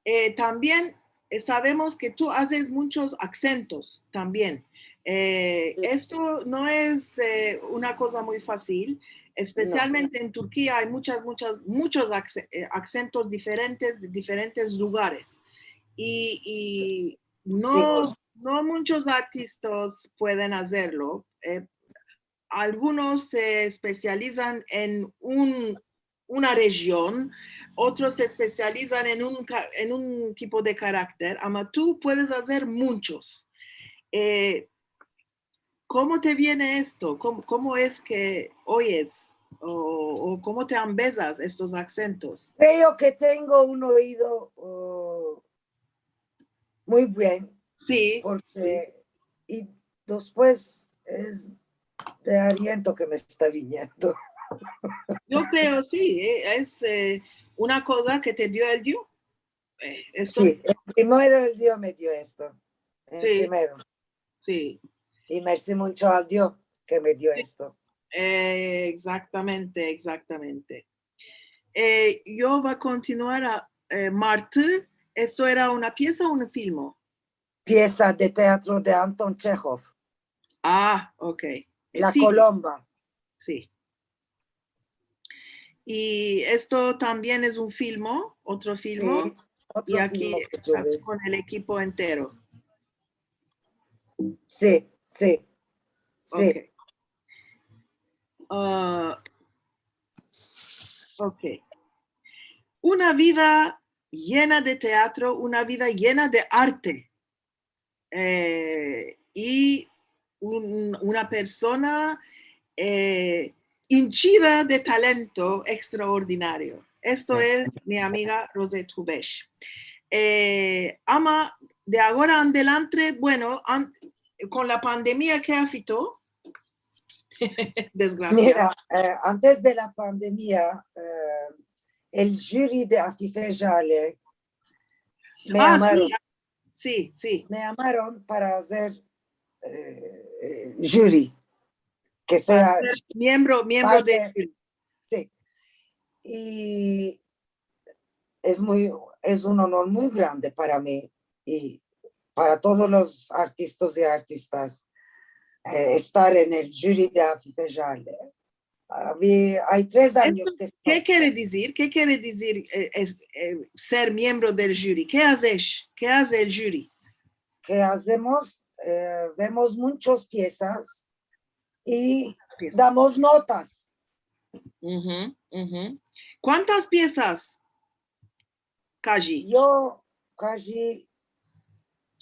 E, tambien, e, savemos ke tu azes munchos aksentos tambien. E, si. Esto no es, e, una koza muy fasil, no, espesialmente en Turkia ay munchas, munchas, munchos akse-, e, aksentos diferentes de diferentes lugares. I, i no, si, no munchos artistas pueden azerlo. E, algunos se espesializan en un, una rejion, otros se espesializan en un ka-, en un tipo de karakter, ama tu puedes azer munchos. E, komo te viene esto? Komo, komo es ke oyes? O, o komo te ambezas estos aksentos? Kreo ke tengo un oido, o, muy bien. Si, porke, si. I despues es de ariento ke me esta viniendo. Yo kreo, si, e, es, e, una koza ke te dio el Dio. E, esto... Si, en primero el Dio me dio esto. En primero. Si. I mersi muncho al Dio ke me dio esto. Si. E, egzaktamente, egzaktamente. E, yo va a kontinuar a, e, Martı, esto era una piesa o un filmo? Piesa de teatro de Anton Chekhov. A, ok. E, La Kolomba. Si. I esto tambien es un filmo, otro filmo. Si, otro filmo ke djugi. I aki estas kon el ekipo entero. Si, si, si. Ok. A, ok. Una vida yena de teatro, una vida yena de arte. E, i un, una persona, eh, inchida de talento ekstraordinario. Esto es mi amiga Rosette Hubesh. Eh, ama, de agora adelantre, bueno, an-, kon la pandemia ke afekto, desgrasiado. Mira, eh, antes de la pandemia, eh, el jüri de Afife Jale me Ah, yamaron, si, si, si. me yamaron para ser, eh, eh, jüri, ke sea Para ser miembro, miembro de parte, si. I es muy, es un onor muy grande para mi i para todos los artistas i artistas, eh, estar en el jüri de Afife Jale. Avi-, ay tres anyos ke esto. Ke kere dizir? Ke kere dizir, eh, es, eh, ser miembro del jüri? Ke azesh? Ke aze el jüri? Ke azemos? Eh, vemos munchas piesas i damos notas. Uhu, uhu. Kuantas piesas? Kaji. Yo kaji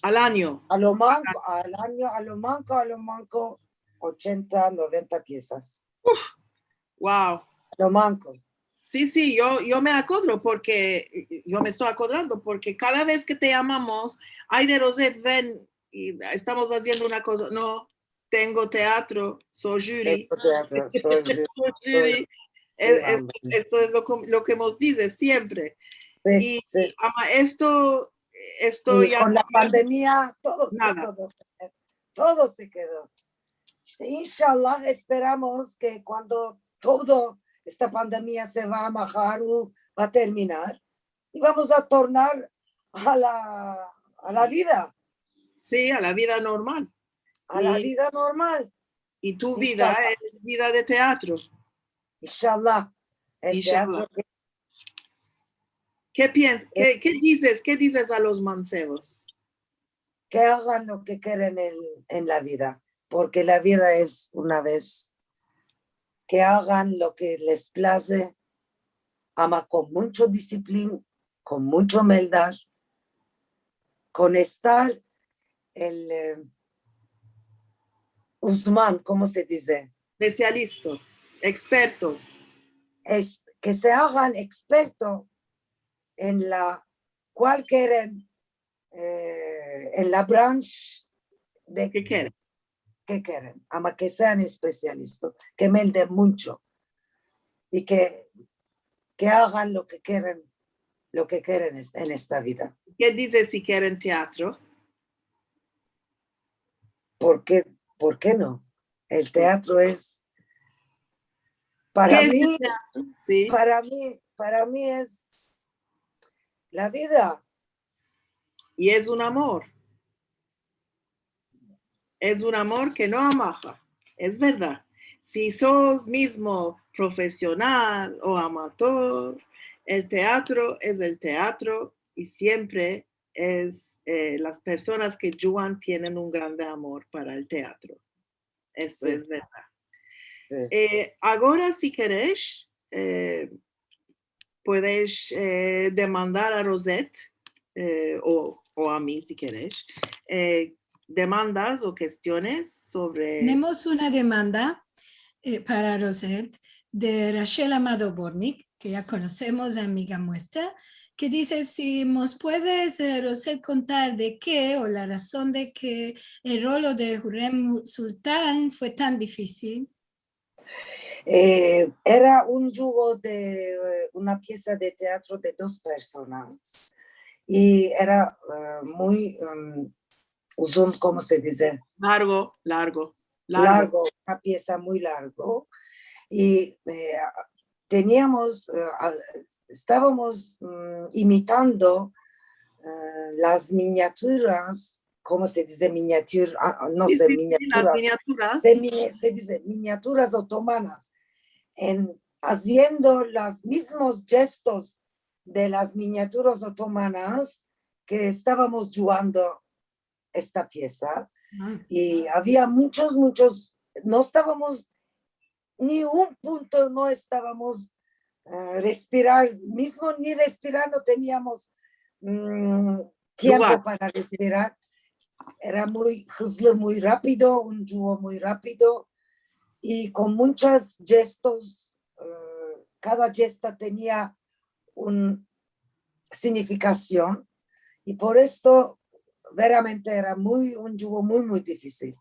Al anyo. A lo manko, al anyo, a lo manko, a lo manko, ochenta, noventa piesas. Wow. A lo manko. Si, si, yo, yo me akodro porke, yo me esto akodrando porke kada vez ke te yamamos, ay de Rosette, ven, i estamos aziendo una koza. No, tengo teatro, so jüri. Tengo teatro, so jüri. So jüri. Es, es, esto es lo ke, lo ke mos dizes siempre. Si, I, si. I, ama, esto, esto I ya kon la no pandemia todo se nada. Kedo, todo se kedo. İşte, inşallah, esperamos ke kuando todo esta pandemia se va a majar o va a terminar, i vamos a tornar a la, a la vida, Si, a la vida normal. a la I, vida normal. I tu vida Inşallah. Es vida de teatro. Inşallah. El Inşallah. Teatro ke Ke piens-, ke, ke dizes, ke dizes a los mansevos? Ke agan lo ke keren en, en la vida, porke la vida es una vez. Ke agan lo ke les plaze, ama kon muncho disiplin, kon muncho meldar, kon estar el, eh, uzman, komo se dize? Espesialisto, eksperto. Es, ke se agan eksperto en la kual keren, eh, en la branch de Ke keren? Ke keren, ama ke sean espesialisto, ke melden muncho i ke, ke agan lo ke keren, lo ke keren es-, en esta vida. Ke dizes si keren teatro? Porke, porke no? El teatro es, para Ke es mi, el teatro? Si. Para mi, para mi es la vida. I es un amor. Es un amor ke no amaha. Es verdad. Si sos mizmo profesional o amator, el teatro es el teatro i siempre es, eh, las personas ke djugan tienen un grande amor para el teatro. Esto es verdad. Si. Eh, agora, si keresh, eh, puedes, eh, demandar a Rosette, eh, o, o a mi, si keresh, eh, demandas o kestiones sovre... Tenemos una demanda, eh, para Rosette de Rachel Amado Bortnick, ke ya konosemos, amiga muestra, ke dize si mos puedes, eh, Rosette, kontar de ke o la razon de ke el rolo de Hurrem Sultan fue tan difisil. Eh, era un djugo de, eh, una piesa de teatro de dos personas i era, eh, muy, em, uzun, komo se dize? Largo, largo, largo. Largo, una piesa muy largo. I, eh, teniamos, eh, a, estavamos, mm, imitando, eh, las minyaturas, komo se dize? Minyatur-, a, a, no se, si, si, las minyaturas. De mi-, se dize minyaturas otomanas, en, aziendo los mizmos jestos de las minyaturas otomanas ke estavamos djugando esta piesa. I avia munchos, munchos, no estavamos, ni un punto no estavamos, eh, respirar, mizmo ni respirar no teniamos, mm, tiempo para respirar. era muy hızlı, muy rapido, un djuvo muy rapido i kon munchas jestos, e, kada jesta tenia un signifikasion i por esto veramente era muy, un djuvo muy, muy difisil.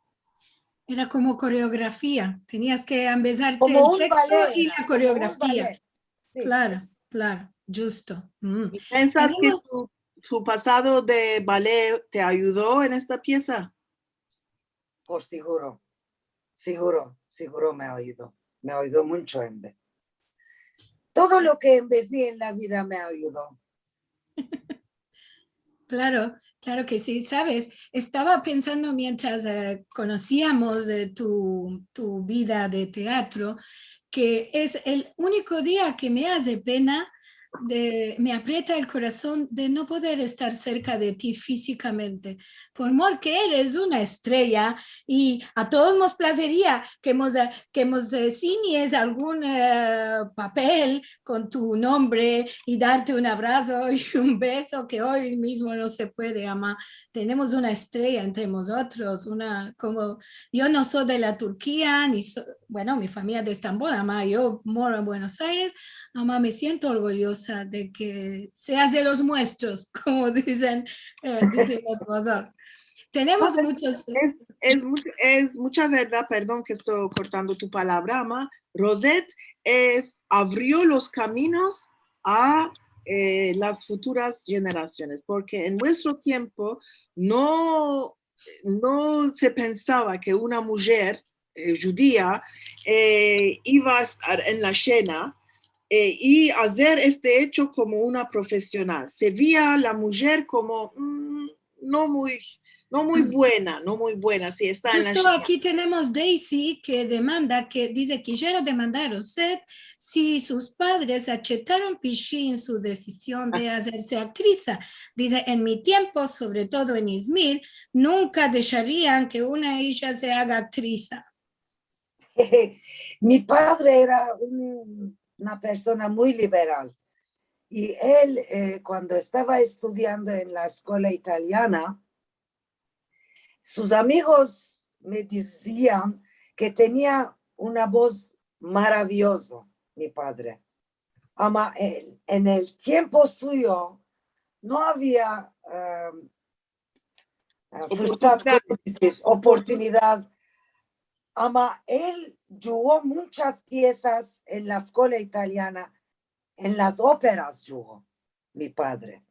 Era komo koreografia, tenias ke ambezar el teksto i la koreografia. Komo un balet, era, komo un balet. Si. Klaro, klaro, djusto. Mm. I pensas ke tu, tu pasado de balet te ayudo en esta piesa? Por siguro, siguro, siguro me ayudo. Me ayudo muncho, embe. Todo lo ke ambezi en la vida me ayudo. Klaro, klaro ke si. Saves, estava pensando mientras, e, konosiamos, e, tu, tu vida de teatro, ke es el uniko dia ke me aze pena, de, me aprieta el korason de no poder estar serka de ti fizikamente, por mor ke eres una estrella i a todos mos plazeria ke mos, e, ke mos, e, sinyes algun, e, papel kon tu nombre i darte un abraso i un beso ke oy mizmo no se puede, ama. Tenemos una estrella entre mozotros, una, komo, yo no so de la Turkia, ni so, bueno, mi famiya de Estambol, ama, yo moro en Buenos Aires, ama, me siento orgulloza de ke seas de los muestros, komo dizen, e, dizimos mozotros. Tenemos munchos, es, es much-, es muncha verdad, pardon ke esto kortando tu palavra, ama, Rosette es, avrio los kaminos a, e, las futuras jenerasiones, porke en muestro tiempo no, no se pensava ke una mujer, e, djudia, e, iva a estar en la sena, e, i azer este echo komo una profesional. Se via la mujer komo, mm, no muy, no muy buena, no muy buena, si esta en la... Djusto aki tenemos Daisy ke demanda, ke dize, kisiera demandar a Rosette si sus padres achetaron pishin su desizion de azerse aktriza. Dize, en mi tiempo, sovre todo en Izmir, nunka desharian ke una ija se aga aktriza. Mi padre era un, una persona muy liberal. I el, e, kuando estava estudiando en la eskola italiana, sus amigos me dizian ke tenia una boz maraviyozo, mi padre. Ama en, en el tiempo suyo no avia, em, e, fursat, oportunidad, komo dizir, oportunidad. Ama el djugo munchas piesas en la eskola italiana, en las operas djugo mi padre.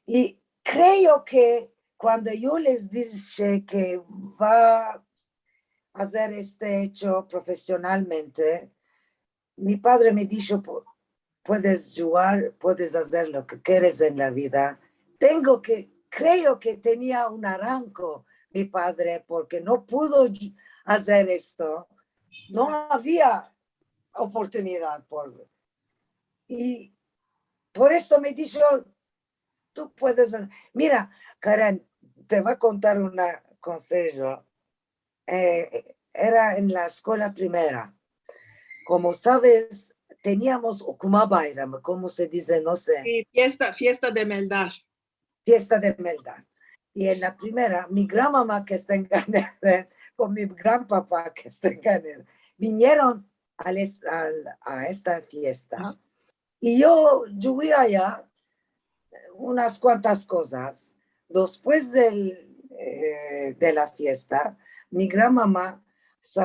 I kreo ke kuando yo les dishe ke va a azer este echo profesionalmente, mi padre me disho, "Pu-, puedes djugar, puedes azer lo ke keres en la vida." Tengo ke, kreo ke tenia un aranko mi padre, porke no pudo dju-, azer esto. No avia oportunidad por, i por esto me disho, "Tu puedes." Mira, Karen, te vo a kontar un konsejo. E, era en la eskola primera. Komo saves, teniamos Okuma Bayramı, komo se dize, no se. Si, fiesta, fiesta de meldar. Fiesta de meldar. I en la primera, mi granmama, ke esta en Gan Eden, kon mi granpapa, ke esta en Gan Eden, vinieron al est-, al, a esta fiesta. I yo djugi aya unas kuantas kozas. Despues del, e, de la fiesta, mi granmama se,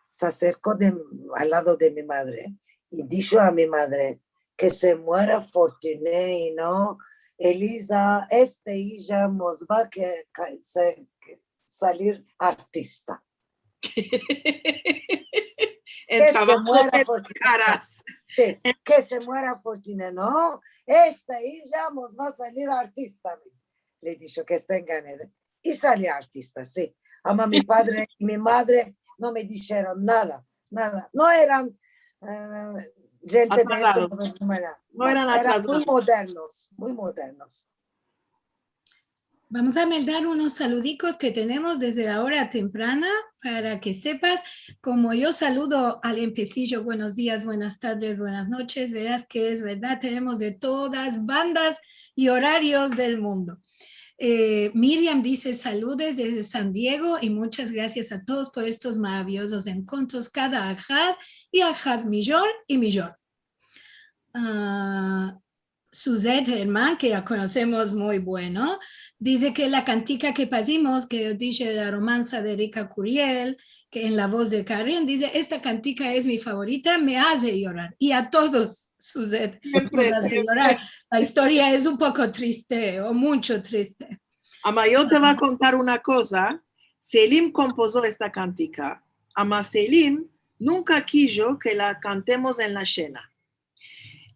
se aserko de, al lado de mi madre i disho a mi madre, "Ke se muera Fortuné i no Eliza, esta ija mos va ke, ke, se, ke salir artista." El travajo de las karas. Si, "Ke se muera Fortuné, no, esta ija mos va a salir artista." Le disho, ke esta en Gan Eden. I sali artista, si. Ama mi padre i mi madre no me disheron nada, nada. No eran, e, djente de esta manera. No eran atrasados. Eran muy modernos, muy modernos. Vamos a meldar unos saludikos ke tenemos desde la ora temprana, para ke sepas, komo yo saludo al empesijo, buenos dias, buenas tardes, buenas noches, veras ke es verdad, tenemos de todas bandas i orarios del mundo. Eh, Miriam dize, saludes desde San Diego i munchas grasias a todos por estos maraviyozos enkontros kada ahad i ahad mijor i mijor. Ah, Suzette Herman, ke ya konosemos muy bueno, dize ke la kantika ke pazimos, ke yo dishe la romansa de Rika Curiel, ke en la voz de Karen, dize, esta kantika es mi favorita, me aze yorar. I a todos, Suzette, nos aze yorar. La istoria es un poko triste, o muncho triste. Ama yo te vo a kontar una koza. Selim kompozo esta kantika. Ama Selim nunka kijo ke la kantemos en la shena.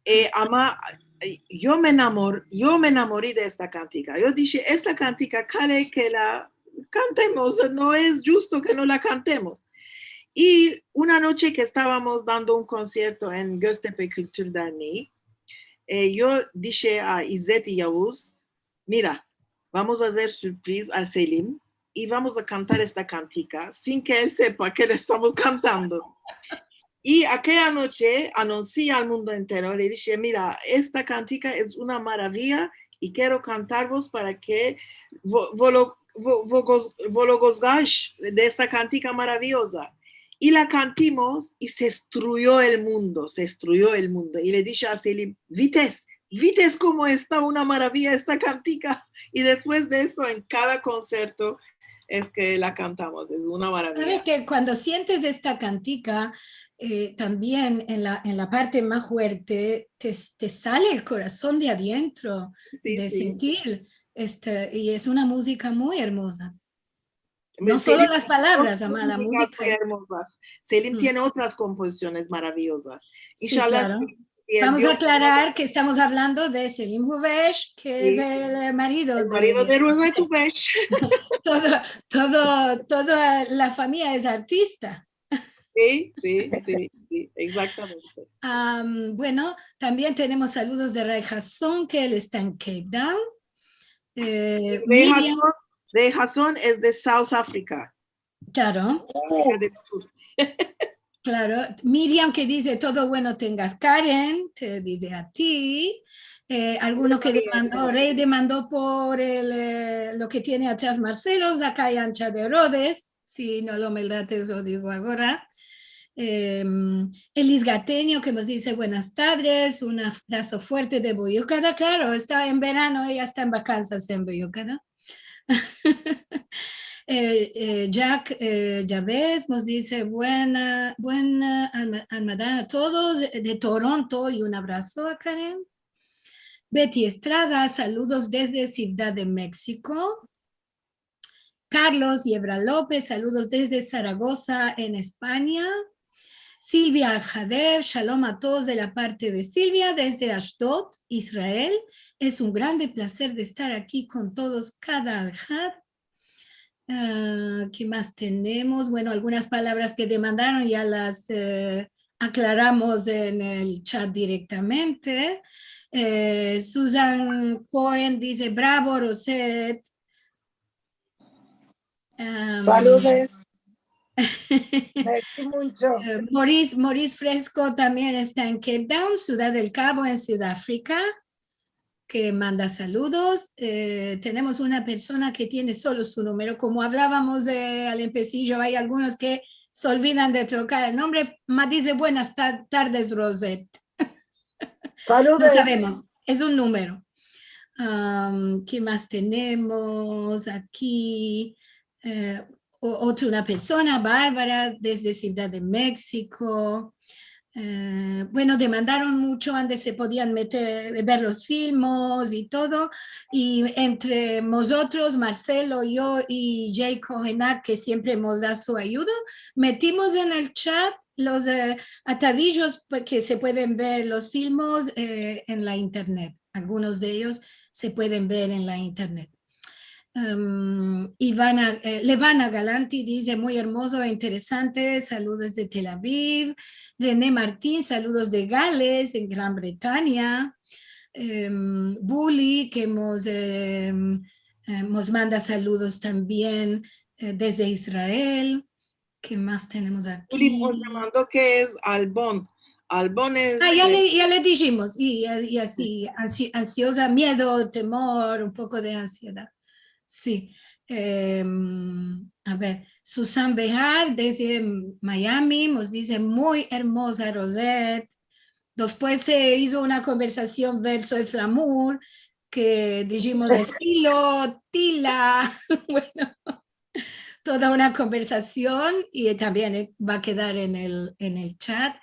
Eh, ama, eh, yo me enamor-, yo me enamori de esta kantika. Yo dishe, esta kantika kale ke la kantemos, no es djusto ke no la kantemos. I una noche ke estavamos dando un konsierto en Göztepe Kültür Derneği, eh, yo dishe a İzzet i Yavuz, mira, vamos a azer surpriz a Selim i vamos a kantar esta kantika sin ke el sepa ke la estamos kantando. I akeya noche anunsi al mundo entero, le dishe, mira, esta kantika es una maraviya i kero kantarvos para ke vo-, vo lo, vo-, vo goz-, vo lo gozaj de esta kantika maraviyoza. I la kantimos i se estruyo el mundo, se estruyo el mundo. I le dishe a Selim, vites, vites komo esta una maraviya esta kantika. I despues de esto, en kada konsierto es ke la kantamos, es una maraviya. Saves ke kuando sientes esta kantika, eh, tambien en la, en la parte mas fuerte, te, te sale el korason de adientro, si, de si. Sentir, este, i es una muzika muy ermoza. No solo las palavras, ama, la muzika. Selim tiene otras kompozisyones maraviyozas. Si, klaro. Vamos a aklarar ke estamos avlando de Selim Huvesh, ke es el, eh, marido de Rosette Huvesh. Todo, todo, toda la famiya es artista. Si, si, si, si, egzaktamente. Am, bueno, tambien tenemos saludos de Ray Hasson, ke el esta en Cape Town. Eh, Ray Hasson, Ray Hasson es de South Africa. Klaro. Afrika del Sur. Klaro. Miriam ke dize, todo bueno tengas, Karen, te dize a ti. Eh, alguno ke demando, Ray demando por el, eh, lo ke tiene atras Marcelo, la kaya ancha de Rodes, si no lo meldates, lo digo agora. Em, Elis Gateño, ke mos dize, buenas tardes, un abraso fuerte de Buyukada. Klaro, esta en verano, eya esta en vakansas en Buyukada. Eh, eh, Jack, eh, Chavez mos dize, buena, buena alma-, almadana a todos de, de Toronto i un abraso a Karen. Betty Estrada, saludos desde Sivdad de Meksiko. Carlos Yebra Lopez, saludos desde Zaragoza, en Espanya. Silvia Aljadev, shalom a todos de la parte de Silvia, desde Ashdod, Israel. Es un grande plazer de estar aki kon todos kada ahad. Ah, ke mas tenemos? Bueno, algunas palavras ke demandaron ya las, eh, aklaramos en el chat direktamente. Eh, Susan Cohen dize, bravo, Rosette. Am, saludos. Mersi muncho. Eh, Maurice, Maurice Fresco tambien esta en Cape Town, Sivdad del Kavo, en Sudafrika, ke manda saludos. Eh, tenemos una persona ke tiene solo su numero. Komo avlavamos, eh, al empesijo, ay algunos ke se olvidan de trokar el nombre. Ma dize, buenas ta-, tardes, Rosette. Saludos. No savemos, es un numero. Am, ke mas tenemos aki? Eh, o-, otra, una persona, Barbara, desde Sivdad de Meksiko. Eh, bueno, demandaron muncho ande se podian meter, ver los filmos i todo. I entre mozotros, Marcelo, yo i Jay Cohenac, ke siempre mos da su ayudo, metimos en el chat los, eh, atadijos, pues, ke se pueden ver los filmos, eh, en la internet. Algunos de eyos se pueden ver en la internet. Em, Ivana, eh, Levana Galanti dize, muy ermozo e interesante, saludos de Tel Aviv. René Martin, saludos de Gales, en Gran Bretanya. Em, Buli, ke mos, em, eh, mos manda saludos tambien, eh, desde Israel. Ke mas tenemos aki? Uli mos demando ke es albon. Albon es, ah, ya, eh, le, ya le dijimos. I, i, i ansi-, ansi-, ansioza, miedo, temor, un poko de ansiedad. Si. Em, a ver, Susan Behar desde Miami mos dize, muy ermoza, Rosette. Despues se izo una konversasion verso el flamur, ke dijimos estilo, tila. Bueno, toda una konversasion i tambien, eh, va a kedar en el, en el chat.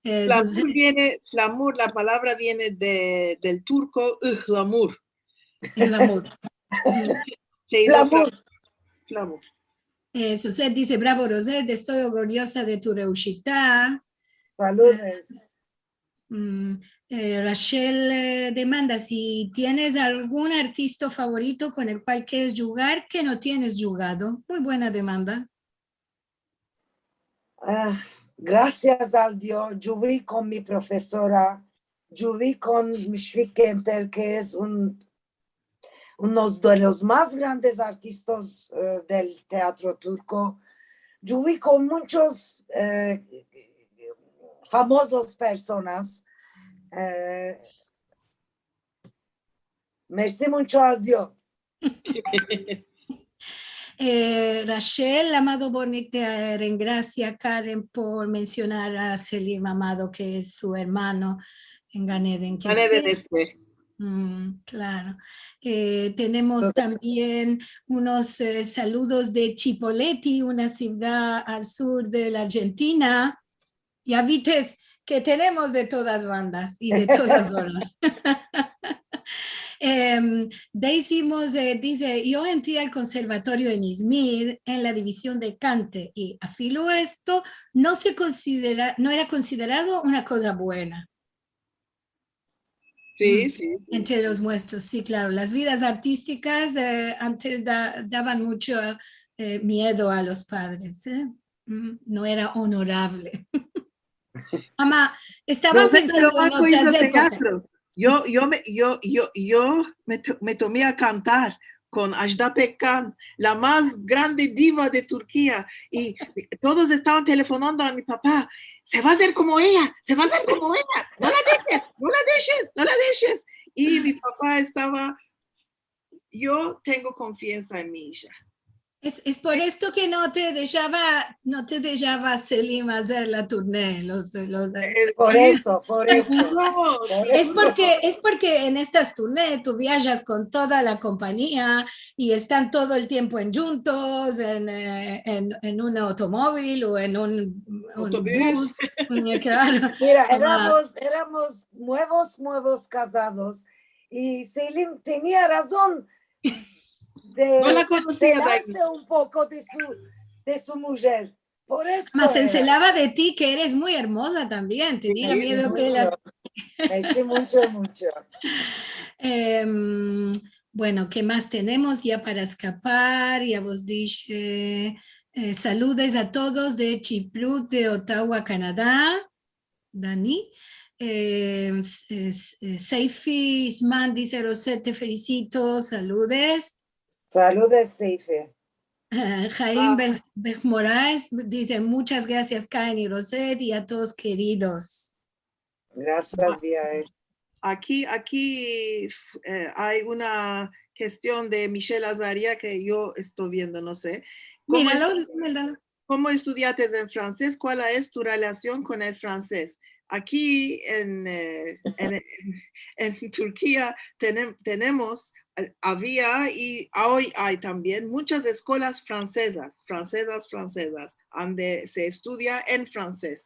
Eh, Susan Flamur viene, flamur, la palavra viene de, del turko ıhlamur. El amor. Se izo flamur. Flamur. Eh, Suset dize, bravo, Rosette, esto orgulyoza de tu reuşita. Saludos. Mm, eh, Rachel, eh, demanda si tienes algun artisto favorito kon el kual keres djugar ke no tienes djugado. Muy buena demanda. Ah, grasias al Dio, djugi kon mi profesora, djugi kon Müşfik Kenter, ke es un, uno de los mas grandes artistas, eh, del teatro turko. Djugi kon munchos, eh, famozos personas. Eh, mersi muncho al Dio. Eh, Rachel Amado Bornik te, eh, rengrasia, Karen, por mensionar a Selim Amado, ke es su ermano en Gan Eden, ke Gan Eden este. Mm, klaro. Eh, tenemos tambien unos, eh, saludos de Chipoleti, una sivdad al sur de la Arjentina. Ya vites ke tenemos de todas bandas i de todas zonas. Em, Daisy Mose dize, yo entri al konservatorio en Izmir, en la divizion de kante, i afilo esto no se konsidera, no era konsiderado una koza buena. Si, si, si. Entre los muestros, si, klaro. Las vidas artistikas, eh, antes da-, davan muncho, eh, miedo a los padres, eh. Mm, no era onoravle. Ama, estava pensando en otras epokas. Yo, yo me, yo, yo, yo me to-, me tomi a kantar kon Ajda Pekkan, la mas grande diva de Turkia, i todos estavan telefonando a mi papa, "Se va azer komo eya, se va azer komo eya, no la dejes, no la dejes, no la dejes." I mi papa estava, yo tengo konfiansa en mi ija. Es, es por esto ke no te dejava, no te dejava Selim azer la turnee, los, los de... Eh, por esto, por esto. Es porke, es porke en estas turnee tu viajas kon toda la kompanyia i estan todo el tiempo en djuntos, en, eh, en, en un otomovil o en un, un bus. Otobus. Mm, klaro. Mira, eramos, eramos muevos, muevos kazados i Selim tenia razon de... No la konosia, Dani. Selarse un poko de su, de su mujer. Por esto... Mas se enselava de ti, ke eres muy ermoza tambien. Tenia miedo ke la... Mersi muncho, muncho. Em, bueno, ke mas tenemos ya para eskapar? Ya vos dishe, eh, saludes a todos de Chiprut, de Ottawa, Canadá. Dani. Eh, s-, eh, s-, eh, Seifi Isman dize, Rosette, te felisito, saludes. Saludes, Seifi. Eh, Haim Bej-, Bej Moraes dize, muchas grasias, Karen i Rosette, i a todos keridos. Grasias, i a el. Aki, aki, eh, ay una kestion de Michel Azaria ke yo esto viendo, no se. Komo estu-, míralo, míralo. Komo estudiantes en franses, kual es tu relasion kon el franses? Aki en, eh, en, en, en Turkia tenem-, tenemos, eh, avia i oy ay tambien munchas eskolas fransezas, fransezas, fransezas, ande se estudia en franses.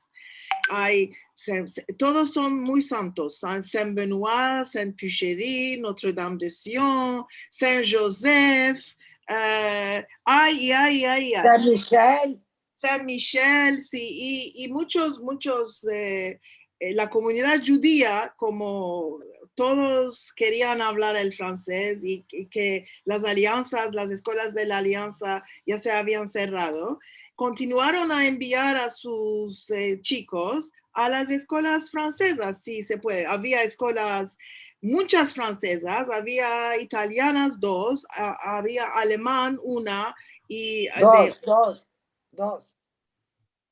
Ay, se, se, todos son muy santos, Saint, Saint Benoît, Saint Pucherie, Notre-Dame de Sion, Saint Joseph, eh, ay, ay, ay, ay. Saint Michel. Saint Michel, si, i, i munchos, munchos, eh, eh, la komunidad djudia, komo todos kerian avlar el franses i, i ke las aliansas, las eskolas de la aliansa ya se avian serrado, kontinuaron a enviar a sus, eh, chikos a las eskolas fransezas, si se puede. Avia eskolas, munchas fransezas, avia italianas dos, a-, avia aleman una, i, eh, de... Dos, dos, dos.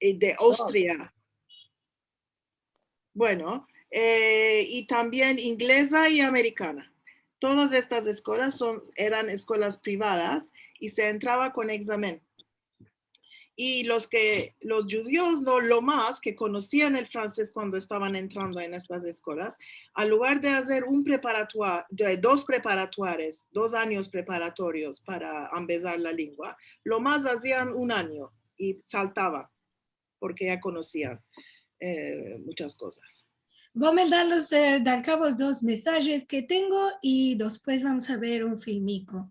Eh, de Austria. Bueno, eh, i tambien ingleza i amerikana. Todas estas eskolas son, eran eskolas privadas i se entrava kon egzamen. I los ke, los djudios, no, lo mas ke konosian el fransez kuando estavan entrando en estas eskolas, al lugar de azer un preparatua-, de dos preparatuares, dos anyos preparatorios para ambezar la lengua, lo mas azian un anyo i saltavan, porke ya konosian, e, munchas kozas. Vo a meldar los, e, de al kavo dos mesajes ke tengo i despues vamos a ver un filmiko.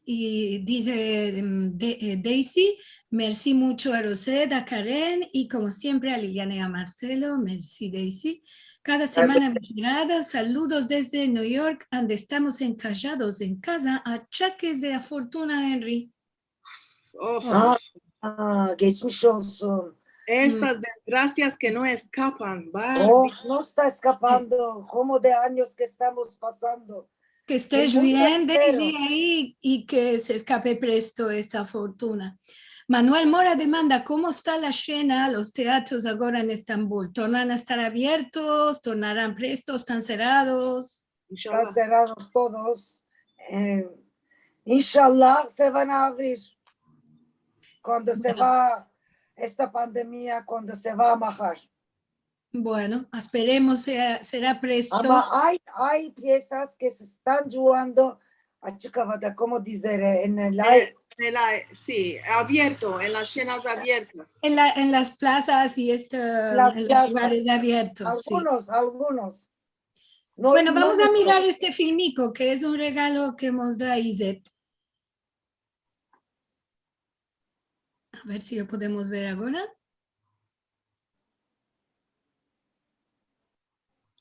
I dize, em, de-, e, Daisy, mersi muncho a Rosette, a Karen i, komo siempre, a Liliana i a Marcelo. Mersi, Daisy. Kada semana mi llegada, saludos desde New York, ande estamos enkajados en kaza, achakes de la fortuna, Henry. Of. A, a, geçmiş olsun. Estas desgrasias ke no eskapan, va. Of, no esta eskapando, komo de anyos ke estamos pasando. Ke estes bien, Daisy, ayi, i ke se eskape presto esta fortuna. Manuel Mora demanda, komo esta la Shena, los teatros agora en Estambul? Tornan a estar aviertos? Tornaran presto? Estan serrados? Inshallah. Estan serrados todos. E, inshallah se van a avrir kuando se va esta pandemia, kuando se va a mahar. Bueno, esperemos sea, sera presto. Ama ay, ay piesas ke se estan djuando, achikavada, komo dizer, en el aire. En el aire, si, avierto, en las shenas aviertas. En la, en las plazas i esta, en los lugares aviertos, si. Algunos, algunos. No, bueno, vamos a mirar este filmiko, ke es un regalo ke mos da Izet. A ver si lo podemos ver agora.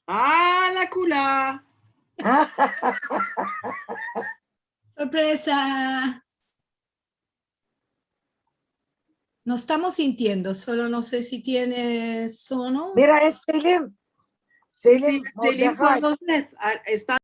A, la kula! Sorpresa! No estamos sintiendo, solo no se si tiene sono. Mira, es Selim. Selim, si, Selim Mordehai. Kuando se, a, esta